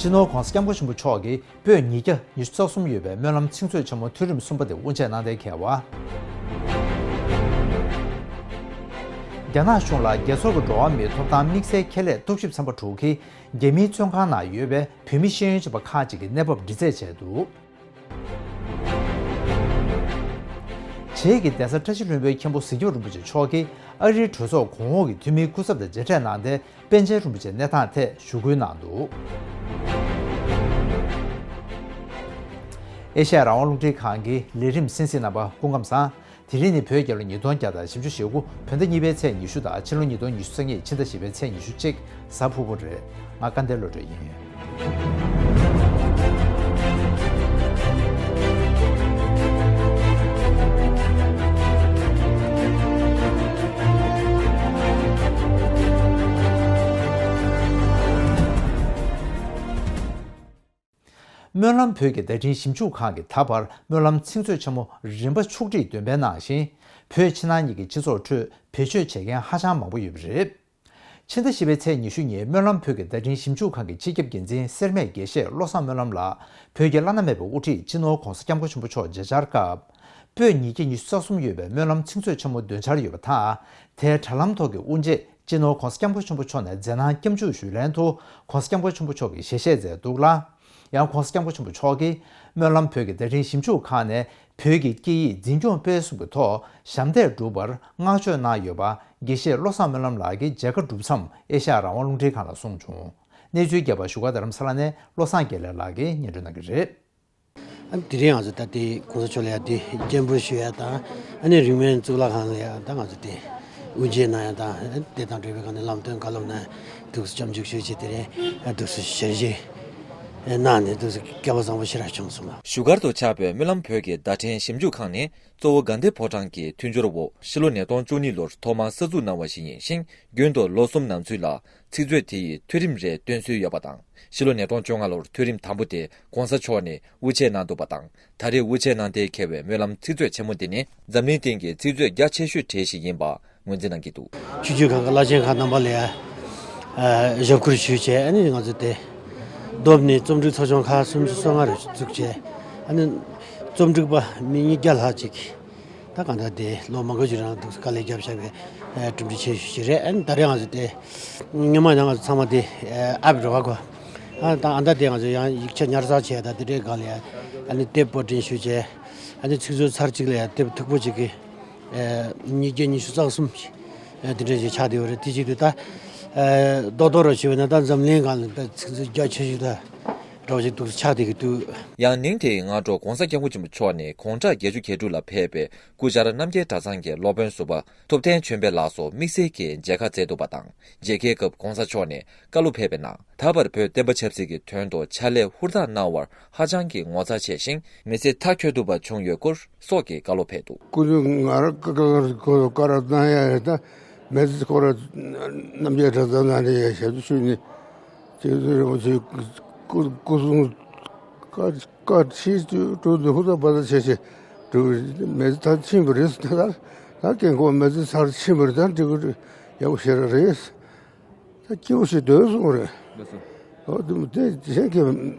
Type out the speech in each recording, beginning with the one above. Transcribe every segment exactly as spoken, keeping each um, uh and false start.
སྤྱི་ནོར་༧གོང་ས་༧སྐྱབས་མགོན་ཆེན་པོ་མཆོག་གིས་པོད་ཉིས་བརྒྱ་ཉི་ཤུ་རྩ་གསུམ་ཡོད་པའི་སྨོན་ལམ་ཚིག་མཛོད་ཆེན་མོ་ཐོན་རིམ་གསུམ་པ་དེ་དབུ་འབྱེད་གནང་གཏན་འཁེལ་བ། རྒྱ་ནག་གཞུང་ལ་རྒྱལ་ཚོགས་ཀྱི་འགྲོ་བ་མིའི་ཐོབ་ཐང་དམིགས་བསལ་ཁྱད་ལས་རྟོག་ཞིབ་ཚན་པ་དྲུག་གིས་རྒྱ་མིའི་བཙོན་ཁང་ནང་ཡོད་པའི་བོད་མི་ཤེས་ཡོན་ཅན་པ་ཁག་ཅིག་གི་གནས་བབ་འདྲི་རྩད་བྱས་འདུག་བྱེས་ཀྱི་གདན་ས་བཀྲ་ཤིས་ལྷུན་པོའི་མཁན་པོ་གཟིག་སྐྱབས་རིན་པོ་ཆེ་མཆོག་གིས་ཨ་རིའི་གྲོས་ཚོགས་གོང་འོག་གི་འཐུས་མིའི་སྐུ་ཚབ་དང་མཇལ་འཕྲད་གནང་སྟེ། པཎ་ཆེན་རིན་པོ་ཆེའི་གནས་སྟངས་ཐད་ཞུ་སྐུལ་གནང་འདུག་ཨེ་ཤ་ཡ་རང་དབང་རླུང་འཕྲིན་ཁང་གི་ལས་རིམ་གསན་གཟིགས་གནང་བ་སྐུ་ཁམས་བཟང་། དེ་རིང་ནི་བོད་རྒྱལ་ལོ་ཉིས་སྟོང་བརྒྱ་དང་བཞི་བཅུ་ཞེ་དགུ་བོད་ཟླ་གཉིས་པའི་ཚེས་ཉི་ཤུ་དང་ཕྱི་ལོ་ཉིས་སྟོང་ཉི་ཤུ་རྩ་གཉིས་ཕྱི་ཟླ་བཞི་པའི་ཚེས་ཉི་ཤུ་གཅིག་གཟའ་ཕུར་བུ་རེད། ང་སྐལ་ལྡན་བློ་གྲོས་ཡིན། སྨོན་ལམ་བོད་ཀྱི་བརྡ་འཕྲིན་ཞིབ་འཇུག་ཁང་གིས་ད་བར་སྨོན་ལམ་ཚིག་མཛོད་ཆེན་མོ་རིམ་པ་ཆུང་འདྲིས་འདོན་སྤེལ་གནང་ཞིང་། བོད་ཕྱི་ནང་གཉིས་ཀྱི་སྤྱི་ཚོགས་ཁྲོད་བེད་སྤྱོད་བྱེད་མཁན་ཧ་ཅང་མང་པོ་ཡོད་པ་རེད། ཕྱི་ཟླ་བཞི་པའི་ཚེས་ཉི་ཤུ་ཉིན་སྨོན་ལམ་བོད་ཀྱི་བརྡ་འཕྲིན་ཞིབ་འཇུག་ཁང་གི་སྤྱི་ཁྱབ་འགན་འཛིན་སེར་སྨད་དགེ་བཤེས་བློ་བཟང་སྨོན་ལམ་ལགས་བོད་ཀྱི་བླ་ན་མེད་པའི་དབུ་ཁྲིད་སྤྱི་ནོར་༧གོང་ས་༧སྐྱབས་མགོན་ཆེན་པོ་མཆོག་མཇལ་བཅར་སྐབས། པོད་ཉིས་བརྒྱ་ཉི་ཤུ་རྩ་གསུམ་ཡོད་པའི་སྨོན་ལམ་ཚིག་མཛོད་ཆེན་མོ་འདོན་འཆར་ཡོད་པ་དང་། དེའི་དྲ་ལམ་ཐོག་གི་དབུ་འབྱེད་སྤྱི་ནོར་༧གོང་ས་༧སྐྱབས་མགོན་ཆེན་པོ་མཆོག་ནས་མཛད་གནང་སྐྱབས་འཇུག་ཞུས་ལན་དུ་༧གོང་ས་༧སྐྱབས་མགོན་ཆེན་པོ་མཆོག་གིས་ཞལ་བཞེས་མཛད་འདུག་ལ། ཡང་༧གོང་ས་༧སྐྱབས་མགོན་ཆེན་པོ་མཆོག་གིས་སྨོན་ལམ་བོད་ཀྱི་བརྡ་འཕྲིན་ཞིབ་འཇུག་ཁང་ནས་བོད་ཀྱི་སྐད་ཡིག་འཛིན་སྐྱོང་སྤེལ་གསུམ་གྱི་ཐོག་ཞབས་འདེགས་སྒྲུབ་པར་བསྔགས་བརྗོད་གནང་ཡོད་པ་དགེ་བཤེས་བློ་བཟང་སྨོན་ལམ་ལགས་ཀྱིས་མཇལ་ཁ་གྲུབ་མཚམས་ཨེ་ཤ་ཡ་རང་དབང་རླུང་འཕྲིན་ཁང་ལ་གསུངས་བྱུང་། གནས་ཚུལ་རྒྱས་པ་བཞུགས་སྒར་རྡ་རམ་ས་ལ་ནས་བློ་བཟང་དགེ་ལེགས་ལགས་ཀྱིས་སྙན་སྒྲོན་གནང་གི་རེད། ཨ་ནི་དེ་རིང་ང་ཚོ་ད་ལྟའི་གོང་ས་མཆོག་ལ་ཡ་དེ་སྤྱན་འབུལ་ཞུ་ཡ་དང་། ཨ་ནི་རིང་མིན་གཙུག་ལག་ཁང་ལ་ཡ་ད་ང་ཚོ་དེ་དབུ་འབྱེད་གནང་ཡ་དང་། ཨ་ནི་དེ་དང་འབྲེལ་བའི་སྒང་ནས་ལམ་སྟོན་བཀའ་སློབ་གནང་། འདུག་སེ་སྐྱབས་འཇུག་ཞུས་བྱས་དེ་རིང་འདུག་སེ་ཞལ་བཞེས་གནང་ནས་འདུག་སེ་སྐལ་བ་བཟང་པོ་ཞེ་དྲག་བྱུང་སོང་ལགས། བཞུགས་སྒར་དུ་ཆགས་པའི་སྨོན་ལམ་བོད་ཀྱི་བརྡ་འཕྲིན་ཞིབ་འཇུག་ཁང་ནི་གཙོ་བོ་དགའ་ལྡན་ཕོ་བྲང་གི་མཐུན་སྦྱོར་འོག་ཕྱི་ལོ་ཉིས་སྟོང་བཅུ་གཉིས་ལོར་ཐོག་མར་གསར་འཛུགས་གནང་བ་ཞིག་ཡིན་ཞིང་། རྒྱུན་དུ་ལོ་གསུམ་ནང་ཚུད་ལ་ཚིག་མཛོད་དེ་ཡི་ཐོན་རིམ་རེ་སྟོན་སྲོལ་ཡོད་པ་དང་། ཕྱི་ལོ་ཉིས་སྟོང་བཅོ་ལྔ་ལོར་ཐོན་རིམ་དང་པོ་དེ་༧གོང་ས་མཆོག་ནས་དབུ་འབྱེད་གནང་འདུག་པ་དང་། ད་རེས་དབུ་འབྱེད་གནང་གཏན་འཁེལ་བའི་སྨོན་ལམ་ཚིག་མཛོད་ཆེན་མོ་འདི་ནི་འཛམ་གླིང་སྟེང་གི་ཚིག་མཛོད་རྒྱ་ཆེ་ཤོས་གྲས་ཤིག་ཡིན་པ་ངོས་འཛིན་གནང་གི་འདུག། ཆོས་བརྒྱུད་ཁག་གི་བླ་ཆེན་ཁག་རྣམ་པ་ལ་ཡ་ཞབས་སྐུར་ཞུས་བྱས། ཨ་ནི་ང་ཚོ་དེ་བསྡོམས་ནས་རྩོམ་སྒྲིག་ཚོགས་ཆུང་ཁག་སུམ་ཅུ་སོ་ལྔ་རེ་བཙུགས་བྱས། ཨ་ནི་རྩོམ་སྒྲིག་པ་མི་ཉིས་བརྒྱ་ལྷག་ཅིག་ད་གང་ལྟར་དེ་ལོ་མང་པོ་ཞིག་རིང་འདུག་སེ་དཀའ་ལས་བརྒྱབ་བཞག་པའི་གྲུབ་འབྲས་ཆེ་ཤོས་ཤིག་རེད། ཨ་ནི་ད་རེས་ང་ཚོ་དེ་སྔོན་མ་ཡང་ང་ཚོ་ཚང་མ་དེ་ཨ་བི་རོ་བ་གོ། ཨ་ད་ཨ་ད་དེ་ང་ཚོ་ཡང་ཡིག་ཆ་ཉར་ཚགས་བྱས། ད་དེ་འདྲའི་སྒང་ལ་ཡ་ཨ་ནི་དེབ་པར་སྐྲུན་ཞུས་བྱས། ཨ་ནི་ཚིག་མཛོད་ཚར་གཅིག་ལ་ཡ་དེབ་མཐུག་པོ་གཅིག་གི་ཉིས་བརྒྱ་ཉི་ཤུ་རྩ་གསུམ་དེ་འདྲ་ཞིག་ཆགས་བསྡད་ཡོད་རེད། དེ་གཅིག་དུས་ད་རྡོག་རྡོག་ར་ཞུས་པ་ན་ད་འཛམ་གླིང་སྒང་ལ་ད་ཚིག་མཛོད་རྒྱ་ཆེ་ཤོས་ད་འདྲ་བོ་ཞིག་འདུག་ཆགས་བསྡད་ཀྱི་འདུག། ཡང་ནིང་དེའི་སྔ་དྲོ་༧གོང་ས་༧སྐྱབས་མགོན་ཆེན་པོ་མཆོག་ནས་གོང་ཁྲ་བརྒྱད་ཅུ་གྱ་དྲུག་ལ་ཕེབས་པའི་སྐུ་བཅར་རྣམ་རྒྱལ་གྲྭ་ཚང་གི་སློབ་དཔོན་ཟུར་པ་ཐུབ་བསྟན་ཆོས་འཕེལ་ལགས་སོགས་དམིགས་བསལ་གྱིས་མཇལ་ཁ་བསྩལ་འདུག་པ་དང་། མཇལ་ཁའི་སྐབས་༧གོང་ས་མཆོག་ནས་བཀའ་སློབ་ཕེབས་པའི་ནང་། ད་བར་བོད་བསྟན་པ་ཆབ་སྲིད་ཀྱི་དོན་དུ་ཕྱག་ལས་ཧུར་ཐག་གནང་བར་ཧ་ཅང་གི་ངོ་མཚར་ཆེ་ཞིང་། མི་ཚེ་མཐའ་འཁྱོལ་ཐུབ་པ་བྱུང་ཡོད་སྐོར་སོགས་ཀྱི་བཀའ་སློབ་ཕེབས་འདུག། སྐུ་མདུན་ང་རང་བཀའ་བཀའ་བཀའ་བཀའ་ར་གནང་ཡ་རེད། ད་མི་ཚེ་སྐོར་རྣམ་རྒྱལ་གྲྭ་ཚང་ནང་ནས་ཡ་ཞབས་ཕྱི་ཞུས་ནས་རྗེ་བཙུན་རིན་པོ་ཆེ་སྐུ་སྐུ་གསུང་བཀའ་བཀའ་ཁྲིད་དུ་འགྲོ་འདུག་ཧུར་ཐག་འབད་ཐག་བྱས་བྱས་འགྲོ་གི་རེད། མི་ཚེ་མཐར་ཕྱིན་པ་རེད། ད་ད་ད་རྒན་གོག་མི་ཚེ་མཐར་ཕྱིན་པ་རེད། ད་འགྲིག་གི་རེད། ཡག་པོ་ཞེ་དྲག་རེད། ད་སྐྱིད་པོ་ཞིག་སྡོད་སོང་རེད། ལགས་སོ། འོ་དེ་དེ་གཞན་གྱི་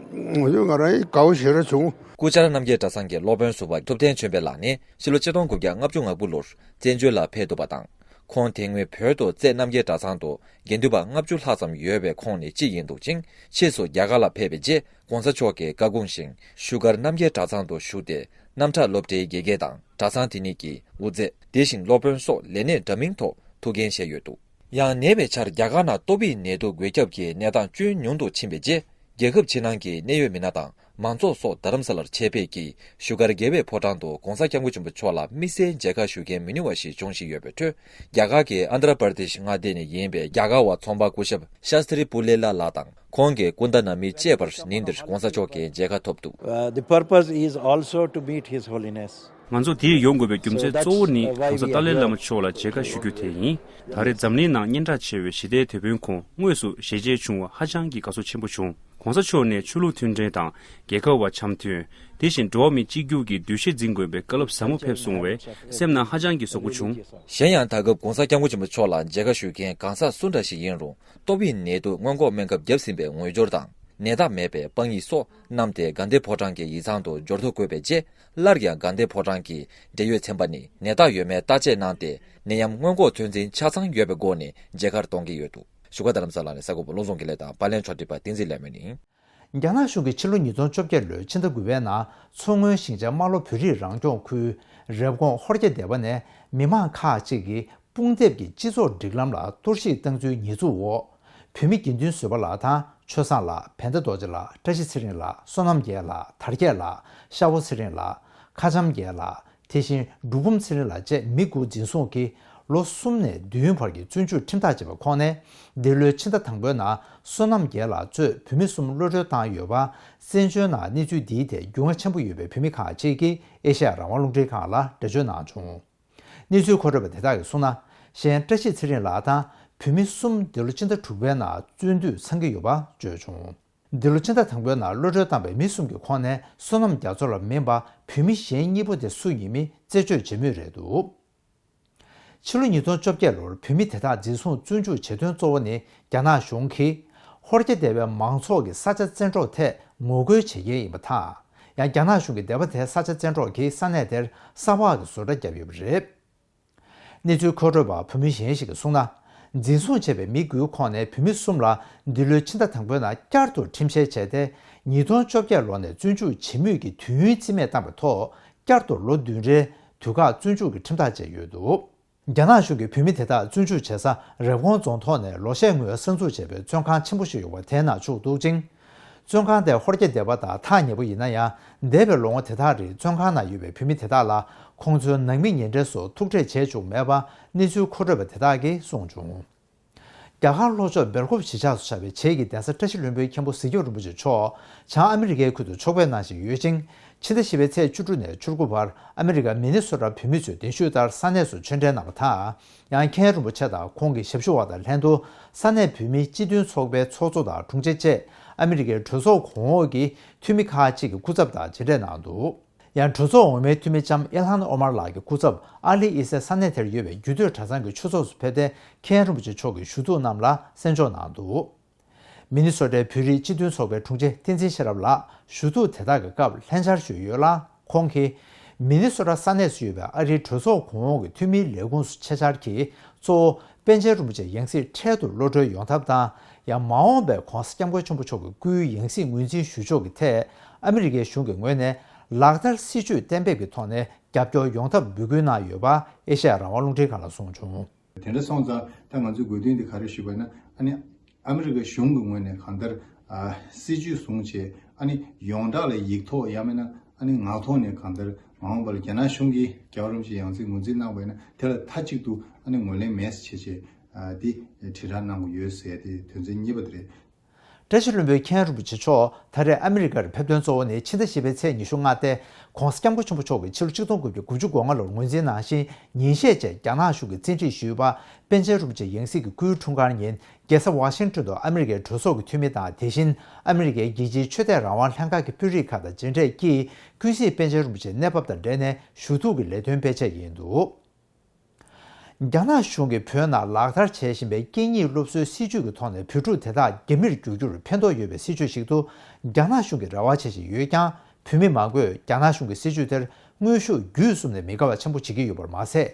ངོ་ཡོད་ང་རང་ཡི་དགའ་བོ་ཞེ་དྲག་བྱུང་། སྐུ་བཅར་རྣམ་རྒྱལ་གྲྭ་ཚང་གི་སློབ་དཔོན་ཟུར་པ་ཐུབ་བསྟན་ཆོས་འཕེལ་ལགས་ནི་ཕྱི་ལོ་ཆིག་སྟོང་དགུ་བརྒྱ་ལྔ་བཅུ་ང་དགུ་ལོར་བཙན་བྱོལ་ལ་ཕེབས་འདུག་པ་དང་། ཁོང་དེ་སྔོན་བོད་དུ་རྩེ་རྣམ་རྒྱལ་གྲྭ་ཚང་དུ་དགེ་འདུན་པ་ལྔ་བཅུ་ལྷག་ཙམ་ཡོད་པའི་ཁོངས་ནས་གཅིག་ཡིན་འདུག་ཅིང་། ཕྱིས་སུ་རྒྱ་གར་ལ་ཕེབས་པའི་རྗེས་༧གོང་ས་མཆོག་གི་བཀའ་དགོངས་བཞིན་བཞུགས་སྒར་རྣམ་རྒྱལ་གྲྭ་ཚང་དུ་བཞུགས་ཏེ། རྣམ་གྲྭ་སློབ་གྲྭའི་དགེ་རྒན་དང་གྲྭ་ཚང་དེ་ཉིད་ཀྱི་དབུ་མཛད། དེ་བཞིན་སློབ་དཔོན་སོགས་ལས་གནས་འདྲ་མིན་ཐོག་ཐུགས་འགན་བཞེས་ཡོད་འདུག། ཡང་ནད་པའི་ཆར་རྒྱ་གར་ནང་ཏོག་དབྱིབས་ནད་དུག་འགོས་ཁྱབ་ཀྱི་གནས་སྟངས་ཅུང་ཉུང་དུ་ཕྱིན་པའི་རྗེས། རྒྱལ་ཁབ་ཕྱི་ནང་གི་གནད་ཡོད་མི་སྣ་དང་མང་ཚོགས་སོགས་རྡ་རམ་ས་ལར་ཆེད་ཕེབས་ཀྱིས་བཞུགས་སྒར་རྒྱལ་བའི་ཕོ་བྲང་དུ་༧གོང་ས་༧སྐྱབས་མགོན་ཆེན་པོ་མཆོག་ལ་དམིགས་བསལ་མཇལ་ཁ་ཞུ་མཁན་མི་ཉུང་བ་ཞིག་འབྱུང་བཞིན་ཡོད་པའི་ཁྲོད། རྒྱ་གར་གྱི་ཨན་དྷྲ་པར་དེཤ་མངའ་སྡེ་ནས་ཡིན་པའི་རྒྱ་གར་བ་ཚོང་པ་སྐུ་ཞབས་ཤཱསྟྲི་པུ་ལེ་ལ་ལགས་དང་། ཁོང་གི་སྐུ་ཟླ་ནང་མིའི་གཅེས་པར་ཉིན་འདིར་༧གོང་ས་མཆོག་གི་མཇལ་ཁ་ཐོབ་འདུག། Uh, the purpose is also to meet His Holiness. ང་ཚོ་དེར་ཡོང་དགོས་པའི་རྒྱུ་མཚན་གཙོ་བོ་ནི་༧གོང་ས་ཏཱ་ལའི་བླ་མ་མཆོག་ལ་མཇལ་ཁ་ཞུ་རྒྱུ་དེ་ཡིན། ད་རེས་འཛམ་གླིང་ནང་སྙན་གྲགས་ཆེ་བའི་ཞི་བདེའི་དེད་དཔོན་ཁོང་དངོས་སུ་ཞལ་མཇལ་བྱུང་བ་ཧ་ཅང་གི་དགའ་ཚོར་ཆེན་པོ་བྱུང་། ༧གོང་ས་མཆོག་ནས་ཆོས་ལུགས་མཐུན་འབྲེལ་དང་རྒྱལ་ཁབ་བར་འཆམ་མཐུན། དེ་བཞིན་འགྲོ་བ་མི་གཅིག་གྱུར་གྱི་འདུ་ཤེས་འཛིན་དགོས་པའི་བཀའ་སློབ་ཟབ་མོ་ཕེབས་སོང་བས་སེམས་ནང་ཧ་ཅང་གི་བཟོད་པོ་བྱུང་། གཞན་ཡང་ད་སྐབས་༧གོང་ས་༧སྐྱབས་མགོན་ཆེན་པོ་མཆོག་ལ་མཇལ་ཁ་ཞུ་མཁན་གང་ཟག་སུ་འདྲ་ཞིག་ཡིན་རུང་། ཏོག་དབྱིབས་ནད་དུག་སྔོན་འགོག་སྨན་ཁབ་བརྒྱབ་ཟིན་པའི་ངོས་སྦྱོར་དང་ ནད་རྟགས་མེད་པའི་དཔང་ཡིག་སོགས་བསྣམས་ཏེ་དགའ་ལྡན་ཕོ་བྲང་གི་ཡིག་ཚང་དུ་འབྱོར་ཐོ་བཀོད་པའི་རྗེས། སླར་ཡང་དགའ་ལྡན་ཕོ་བྲང་གི་འབྲེལ་ཡོད་ཚན་པ་ནས་ནད་རྟགས་ཡོད་མེད་བརྟག་དཔྱད་གནང་སྟེ། ནད་ཡམས་སྔོན་འགོག་ཚོད་འཛིན་ཆ་ཚང་ཡོད་པའི་སྒོ་ནས་མཇལ་ཁར་གཏོང་གི་ཡོད་འདུག་བཞུགས་སྒར་རྡ་རམ་ས་ལ་ནས་གསར་འགོད་པ་བློ་བཟང་དགེ་ལེགས་དང་པར་ལེན་ཕྱོགས་སྒྲིག་པ་བསྟན་འཛིན་ལེགས་སྨོན་ཡིན། རྒྱ་ནག་གཞུང་གིས་ཕྱི་ལོ་ཉིས་སྟོང་བཅོ་བརྒྱད་ལོའི་ཕྱི་ཟླ་དགུ་པའི་ནང་མཚོ་སྔོན་ཞིང་ཆེན་རྨ་ལྷོ་བོད་རིགས་རང་སྐྱོང་ཁུལ་རེབ་གོང་ཧོར་རྒྱ་སྡེ་བ་ནས་མི་མང་ཁག་ཅིག་གིས་དཔུང་དེབ་ཀྱི་སྤྱི་ཚོགས་སྒྲིག་ལམ་ལ་གཏོར་བཤིག་བཏང་ཚུལ་ཉེས་འཛུགས་འོག་བོད་མི་དགེ་འདུན་བཟོད་པ་ལགས་དང་ཆོས་བཟང་ལགས། བན་ད་རྡོ་རྗེ་ལགས། བཀྲ་ཤིས་ཚེ་རིང་ལགས། བསོད་ནམས་རྒྱལ་ལགས། དར་རྒྱས་ལགས། ཤ་བོ་ཚེ་རིང་ལགས། ཁ་འཆམ་རྒྱལ་ལགས། དེ་བཞིན་འབྲུག་འབུམ་ཚེ་རིང་ལགས་བཅས་མི་དགུ་འཛིན་བཟུང་གིས་ལོ་གསུམ་ནས་བདུན་བར་གྱི་བཙོན་འཇུག་ཁྲིམས་ཐག་བཅད་པའི་ཁོངས་ནས། འདི་ལོའི་ཕྱི་ཟླ་དང་པོའི་ནང་བསོད་ནམས་རྒྱལ་ལགས་གཙོས་བོད་མི་གསུམ་གློད་གྲོལ་བཏང་ཡོད་པ། བཙན་བྱོལ་ནང་གནས་ཚུལ་འདིའི་ཐད་རྒྱུས་མངའ་ཆེན་པོ་ཡོད་པའི་བོད་མི་ཁག་ཅིག་གིས་ཨེ་ཤ་ཡ་རང་དབང་རླུང་འཕྲིན་ཁང་ལ་འགྲེལ་བརྗོད་གནང་བྱུང་། གནས་ཚུལ་མཁོ་སྤྲོད་པ་དེ་དག་གིས་གསུངས་ན། གཞན་བཀྲ་ཤིས་ཚེ་རིང་ལགས་དང་བོད་མི་གསུམ་འདི་ལོ་ཕྱི་ཟླ་དྲུག་པའི་ནང་བཙོན་འདུས་ཚང་གི་ཡོད་པ་བརྗོད་བྱུང་། འདི་ལོ་ཕྱི་ཟླ་དང་པོའི་ནང་གློད་གྲོལ་བཏང་པའི་མི་གསུམ་གྱི་ཁོངས་ནས་བསོད་ནམས་རྒྱ་མཚོ་ལ་མིན་པ་བོད་མི་གཞན་གཉིས་པོ་དེ་སུ་ཡིན་མིན་རྩད་གཅོད་བྱེད་མུས་རེད་འདུག་ཕྱི་ལོ་ཉིས་སྟོང་བཅོ་བརྒྱད་ལོར་བོད་མི་དེ་དག་འཛིན་བཟུང་བཙོན་འཇུག་བྱེད་དོན་གཙོ་བོ་ནི་རྒྱ་ནག་གཞུང་གིས་ཧོར་རྒྱ་སྡེ་བའི་མང་ཚོགས་ཀྱི་ས་ཆ་བཙན་འཕྲོག་ཐད་ངོ་རྒོལ་བྱེད་མཁན་ཡིན་པ་དང་། ཡང་རྒྱ་ནག་གཞུང་གིས་སྡེ་བ་དེའི་ས་ཆ་བཙན་འཕྲོག་གིས་ས་གནས་དེར་ས་འོག་གི་བཟོ་གྲྭ་བརྒྱབ་ཡོད་པ་རེད། གནས་ཚུལ་མཁོ་སྤྲོད་པ་བོད་མི་གཞན་ཞིག་གིས་གསུངས་ན། འཛིན་བཟུང་བྱས་པའི་མི་དགུའི་ཁོངས་ནས་བོད་མི་གསུམ་ལ་འདི་ལོའི་ཕྱི་ཟླ་དང་པོའི་ནང་བསྐྱར་དུ་ཁྲིམས་བཤེར་བྱས་ཏེ། ཉིས་སྟོང་བཅོ་བརྒྱད་ལོ་ནས་བཙོན་འཇུག་བྱེད་མུས་ཀྱི་དུས་ཡུན་རྩིས་མེད་བཏང་བའི་ཐོག་བསྐྱར་དུ་ལོ་བདུན་རེའི་དུས་བཀག་བཙོན་འཇུག་གི་ཁྲིམས་ཐག་བཅད་ཡོད་འདུག་རྒྱ་ནག་གཞུང་གིས་བོད་མི་དེ་དག་བཙོན་འཇུག་བྱེད་ས་རེབ་གོང་རྫོང་ཐོག་ནས་ལོ་ཤས་སྔོན་གསར་འཛུགས་བྱས་པའི་བཙོན་ཁང་ཆེན་པོ་ཞིག་ཡོད་པ་དེའི་ནང་བཅུག་འདུག་ཅིང་། བཙོན་ཁང་དེ་ཧོར་རྒྱ་སྡེ་བ་དང་ཐག་ཉེ་པོ་ཡིན་ན་ཡང་། འདས་པའི་ལོ་ངོ་དེ་དག་རིང་བཙོན་ཁང་ནང་ཡོད་པའི་བོད་མི་དེ་དག་ལ་ཁོང་ཚོའི་ནང་མི་ཉེ་འབྲེལ་སོགས་ཐུག་འཕྲད་བྱས་བཅུག་མེད་པ་གནས་ཚུལ་མཁོ་སྤྲོད་པ་དེ་དག་གིས་གསུངས་བྱུང་། རྒྱ་གར་ལྷོ་ཕྱོགས་སྦེལ་ཀོབ་གཞིས་ཆགས་སུ་ཆགས་པའི་བྱེས་ཀྱི་གདན་ས་བཀྲ་ཤིས་ལྷུན་པོའི་མཁན་པོ་གཟིགས་སྐྱོང་རིན་པོ་ཆེ་མཆོག་བྱང་ཨ་མི་རི་ཀའི་ཁུལ་དུ་ཕྱོགས་ཕེབས་གནང་བཞིན་ཡོད་ཅིང་། ཕྱི་ཟླ་བཞི་པའི་ཚེས་བཅུ་དྲུག་ནས་བཅུ་དགུ་བར་ཨ་མི་རི་ཀ་མི་ནི་སོ་ཊ་བོད་མི་ཚོས་གདན་ཞུས་ལྟར་ས་གནས་སུ་ཆོས་འབྲེལ་གནང་བ་དང་། ཡང་མཁན་རིན་པོ་ཆེ་དང་ཁོང་གི་ཞབས་ཞུ་བ་དང་ལྷན་དུ་ས་གནས་བོད་མིའི་སྤྱི་མཐུན་ཚོགས་པའི་ཚོགས་གཙོ་དང་དྲུང་ཆེ་བཅས་ཨ་མི་རི་ཀའི་གྲོས་ཚོགས་གོང་འོག་གི་འཐུས་མི་ཁག་ཅིག་གི་སྐུ་ཚབ་དང་མཇལ་འཕྲད་གནང་འདུག་ཡང་གྲོས་ཚོགས་འོག་མའི་འཐུས་མི་ལྕམ་ཨེལ་ཧན་ཨོ་མར་ལགས་ཀྱི་སྐུ་ཚབ་ཨ་ལི་ཨི་སེ་ས་གནས་དེར་ཡོད་པའི་རྒྱུད་སྟོད་གྲྭ་ཚང་གི་ཆོས་ཚོགས་སུ་ཕེབས་ཏེ་མཁན་རིན་པོ་ཆེ་མཆོག་གི་ཞུ་གཏུག་རྣམས་ལ་གསན་འཇོག་གནང་འདུག་མི་ནི་སོ་ཊའི་བོད་རིགས་སྤྱི་མཐུན་ཚོགས་པའི་དྲུང་ཆེ་བསྟན་འཛིན་ཤེས་རབ་ལགས་ཞུ་གཏུག་དེ་དག་གི་སྐབས་ལྷན་བཅར་ཞུས་ཡོད་ལ། ཁོང་གིས་མི་ནི་སོ་ཊ་ས་གནས་སུ་ཡོད་པའི་ཨ་རིའི་གྲོས་ཚོགས་གོང་འོག་གི་འཐུས་མིའི་ལས་ཁུངས་སུ་ཆེད་བཅར་གྱིས་གཙོ་བོ་པཎ་ཆེན་རིན་པོ་ཆེ་ཡང་སྲིད་འཕྲལ་དུ་གློད་གྲོལ་ཡོང་ཐབས་དང་། ཡང་མ་འོངས་པའི་༧གོང་ས་༧སྐྱབས་མགོན་ཆེན་པོ་མཆོག་གི་སྐུའི་ཡང་སྲིད་ངོས་འཛིན་ཞུ་ཕྱོགས་ཀྱི་ཐད་ཨ་མི་རི་ཀའི་གཞུང་གི་ངོས་ནས་ལག་བསྟར་སྲིད་ཇུས་གཏན་འབེབས་ཀྱི་ཐོག་ནས་རྒྱབ་སྐྱོར་ཡོང་ཐབས་འབོད་སྐུལ་གནང་ཡོད་པ་ཨེ་ཤ་ཡ་རང་དབང་རླུང་འཕྲིན་ཁང་ལ་གསུངས་བྱུང་། དེ་འདྲ་སོང་ཙང་ད་ང་ཚོའི་དགོས་འདུན་དེ་ག་རེ་ཞུས་པ་ཡིན་ན། ཨ་ནི་ཨ་མི་རི་ཀའི་གཞུང་གི་ངོས་ནས་གང་ལྟར་ཨ་སྲིད་ཇུས་བཟུང་བྱས། ཨ་ནི་ཡོངས་གྲགས་ལ་ཡིག་ཐོག་ཡང་མིན་ན་ཨ་ནི་ངག་ཐོག་ནས་གང་ལྟར་མ་འོངས་པ་ལ་རྒྱ་ནག་གཞུང་གིས་རྒྱལ་བ་རིན་པོ་ཆེ་ཡང་སྲིད་ངོས་འཛིན་གནང་བ་ཡིན་ན་དེ་ལ་མཐའ་གཅིག་ཏུ་ཨ་ནི་ངོས་ལེན་མེད་ཟེར་བྱས་བྱས་ཨ་དེ་དྲིལ་བསྒྲགས་གནང་གི་ཡོད་ཟེར་དེ་དོན་ཚན་གཉིས་པ་དེ་རེད། བཀྲ་ཤིས་ལྷུན་པོའི་མཁན་རིན་པོ་ཆེ་མཆོག་ད་རེས་ཨ་མི་རི་ཀར་ཕེབས་དོན་གཙོ་བོ་ནི་ཕྱི་ཟླ་བཞི་པའི་ཚེས་ཉི་ཤུ་ལྔ་སྟེ་༧གོང་ས་༧སྐྱབས་མགོན་ཆེན་པོ་མཆོག་གིས་ཕྱི་ལོ་ཆིག་སྟོང་དགུ་བརྒྱ་དགུ་བཅུ་གོ་ལྔ་ལོར་ངོས་འཛིན་གནང་བཞིན་ཉིན་ཤས་རྗེས་རྒྱ་ནག་གཞུང་གིས་བཙན་ཁྲིད་ཞུས་པ་པཎ་ཆེན་རིན་པོ་ཆེ་ཡང་སྲིད་ཀྱི་སྐུའི་འཁྲུངས་སྐར་ཉིན་རྒྱལ་ས་ཝ་ཤིང་ཏོན་དུ་ཨ་མི་རི་ཀའི་གྲོས་ཚོགས་ཀྱི་འཐུས་མི་དང་། དེ་བཞིན་ཨ་མི་རི་ཀའི་རྒྱལ་སྤྱིའི་ཆོས་དད་རང་དབང་ལྷན་ཁག་གི་དཔོན་རིགས་ཁག་དང་མཇལ་འཕྲད་ཀྱིས་ཀུན་གཟིགས་པཎ་ཆེན་རིན་པོ་ཆེའི་གནས་བབ་དང་འབྲེལ་ནས་ཞུ་གཏུག་གི་ལས་དོན་སྤེལ་འཆར་ཡིན་འདུག་རྒྱ་ནག་གཞུང་གིས་བོད་ནང་ལག་བསྟར་བྱེད་བཞིན་པའི་སྐད་གཉིས་སློབ་གསོའི་སྲིད་ཇུས་ཀྱི་ཐོག་ནས་བོད་ཕྲུག་དེ་དག་རྒྱ་མིར་བསྒྱུར་རྒྱུར་ཕན་ཐོགས་ཡོད་པའི་སྲིད་ཇུས་ཤིག་ཏུ་རྒྱ་ནག་གཞུང་གིས་རེ་བ་བྱེད་བཞིན་ཡོད་ཀྱང་། བོད་མི་མང་པོས་རྒྱ་ནག་གཞུང་གི་སྲིད་ཇུས་དེར་དངོས་ཤུགས་བརྒྱུད་གསུམ་ནས་མི་དགའ་བ་ཆེན་པོ་བྱེད་ཀྱི་ཡོད་པར་མ་ཟད།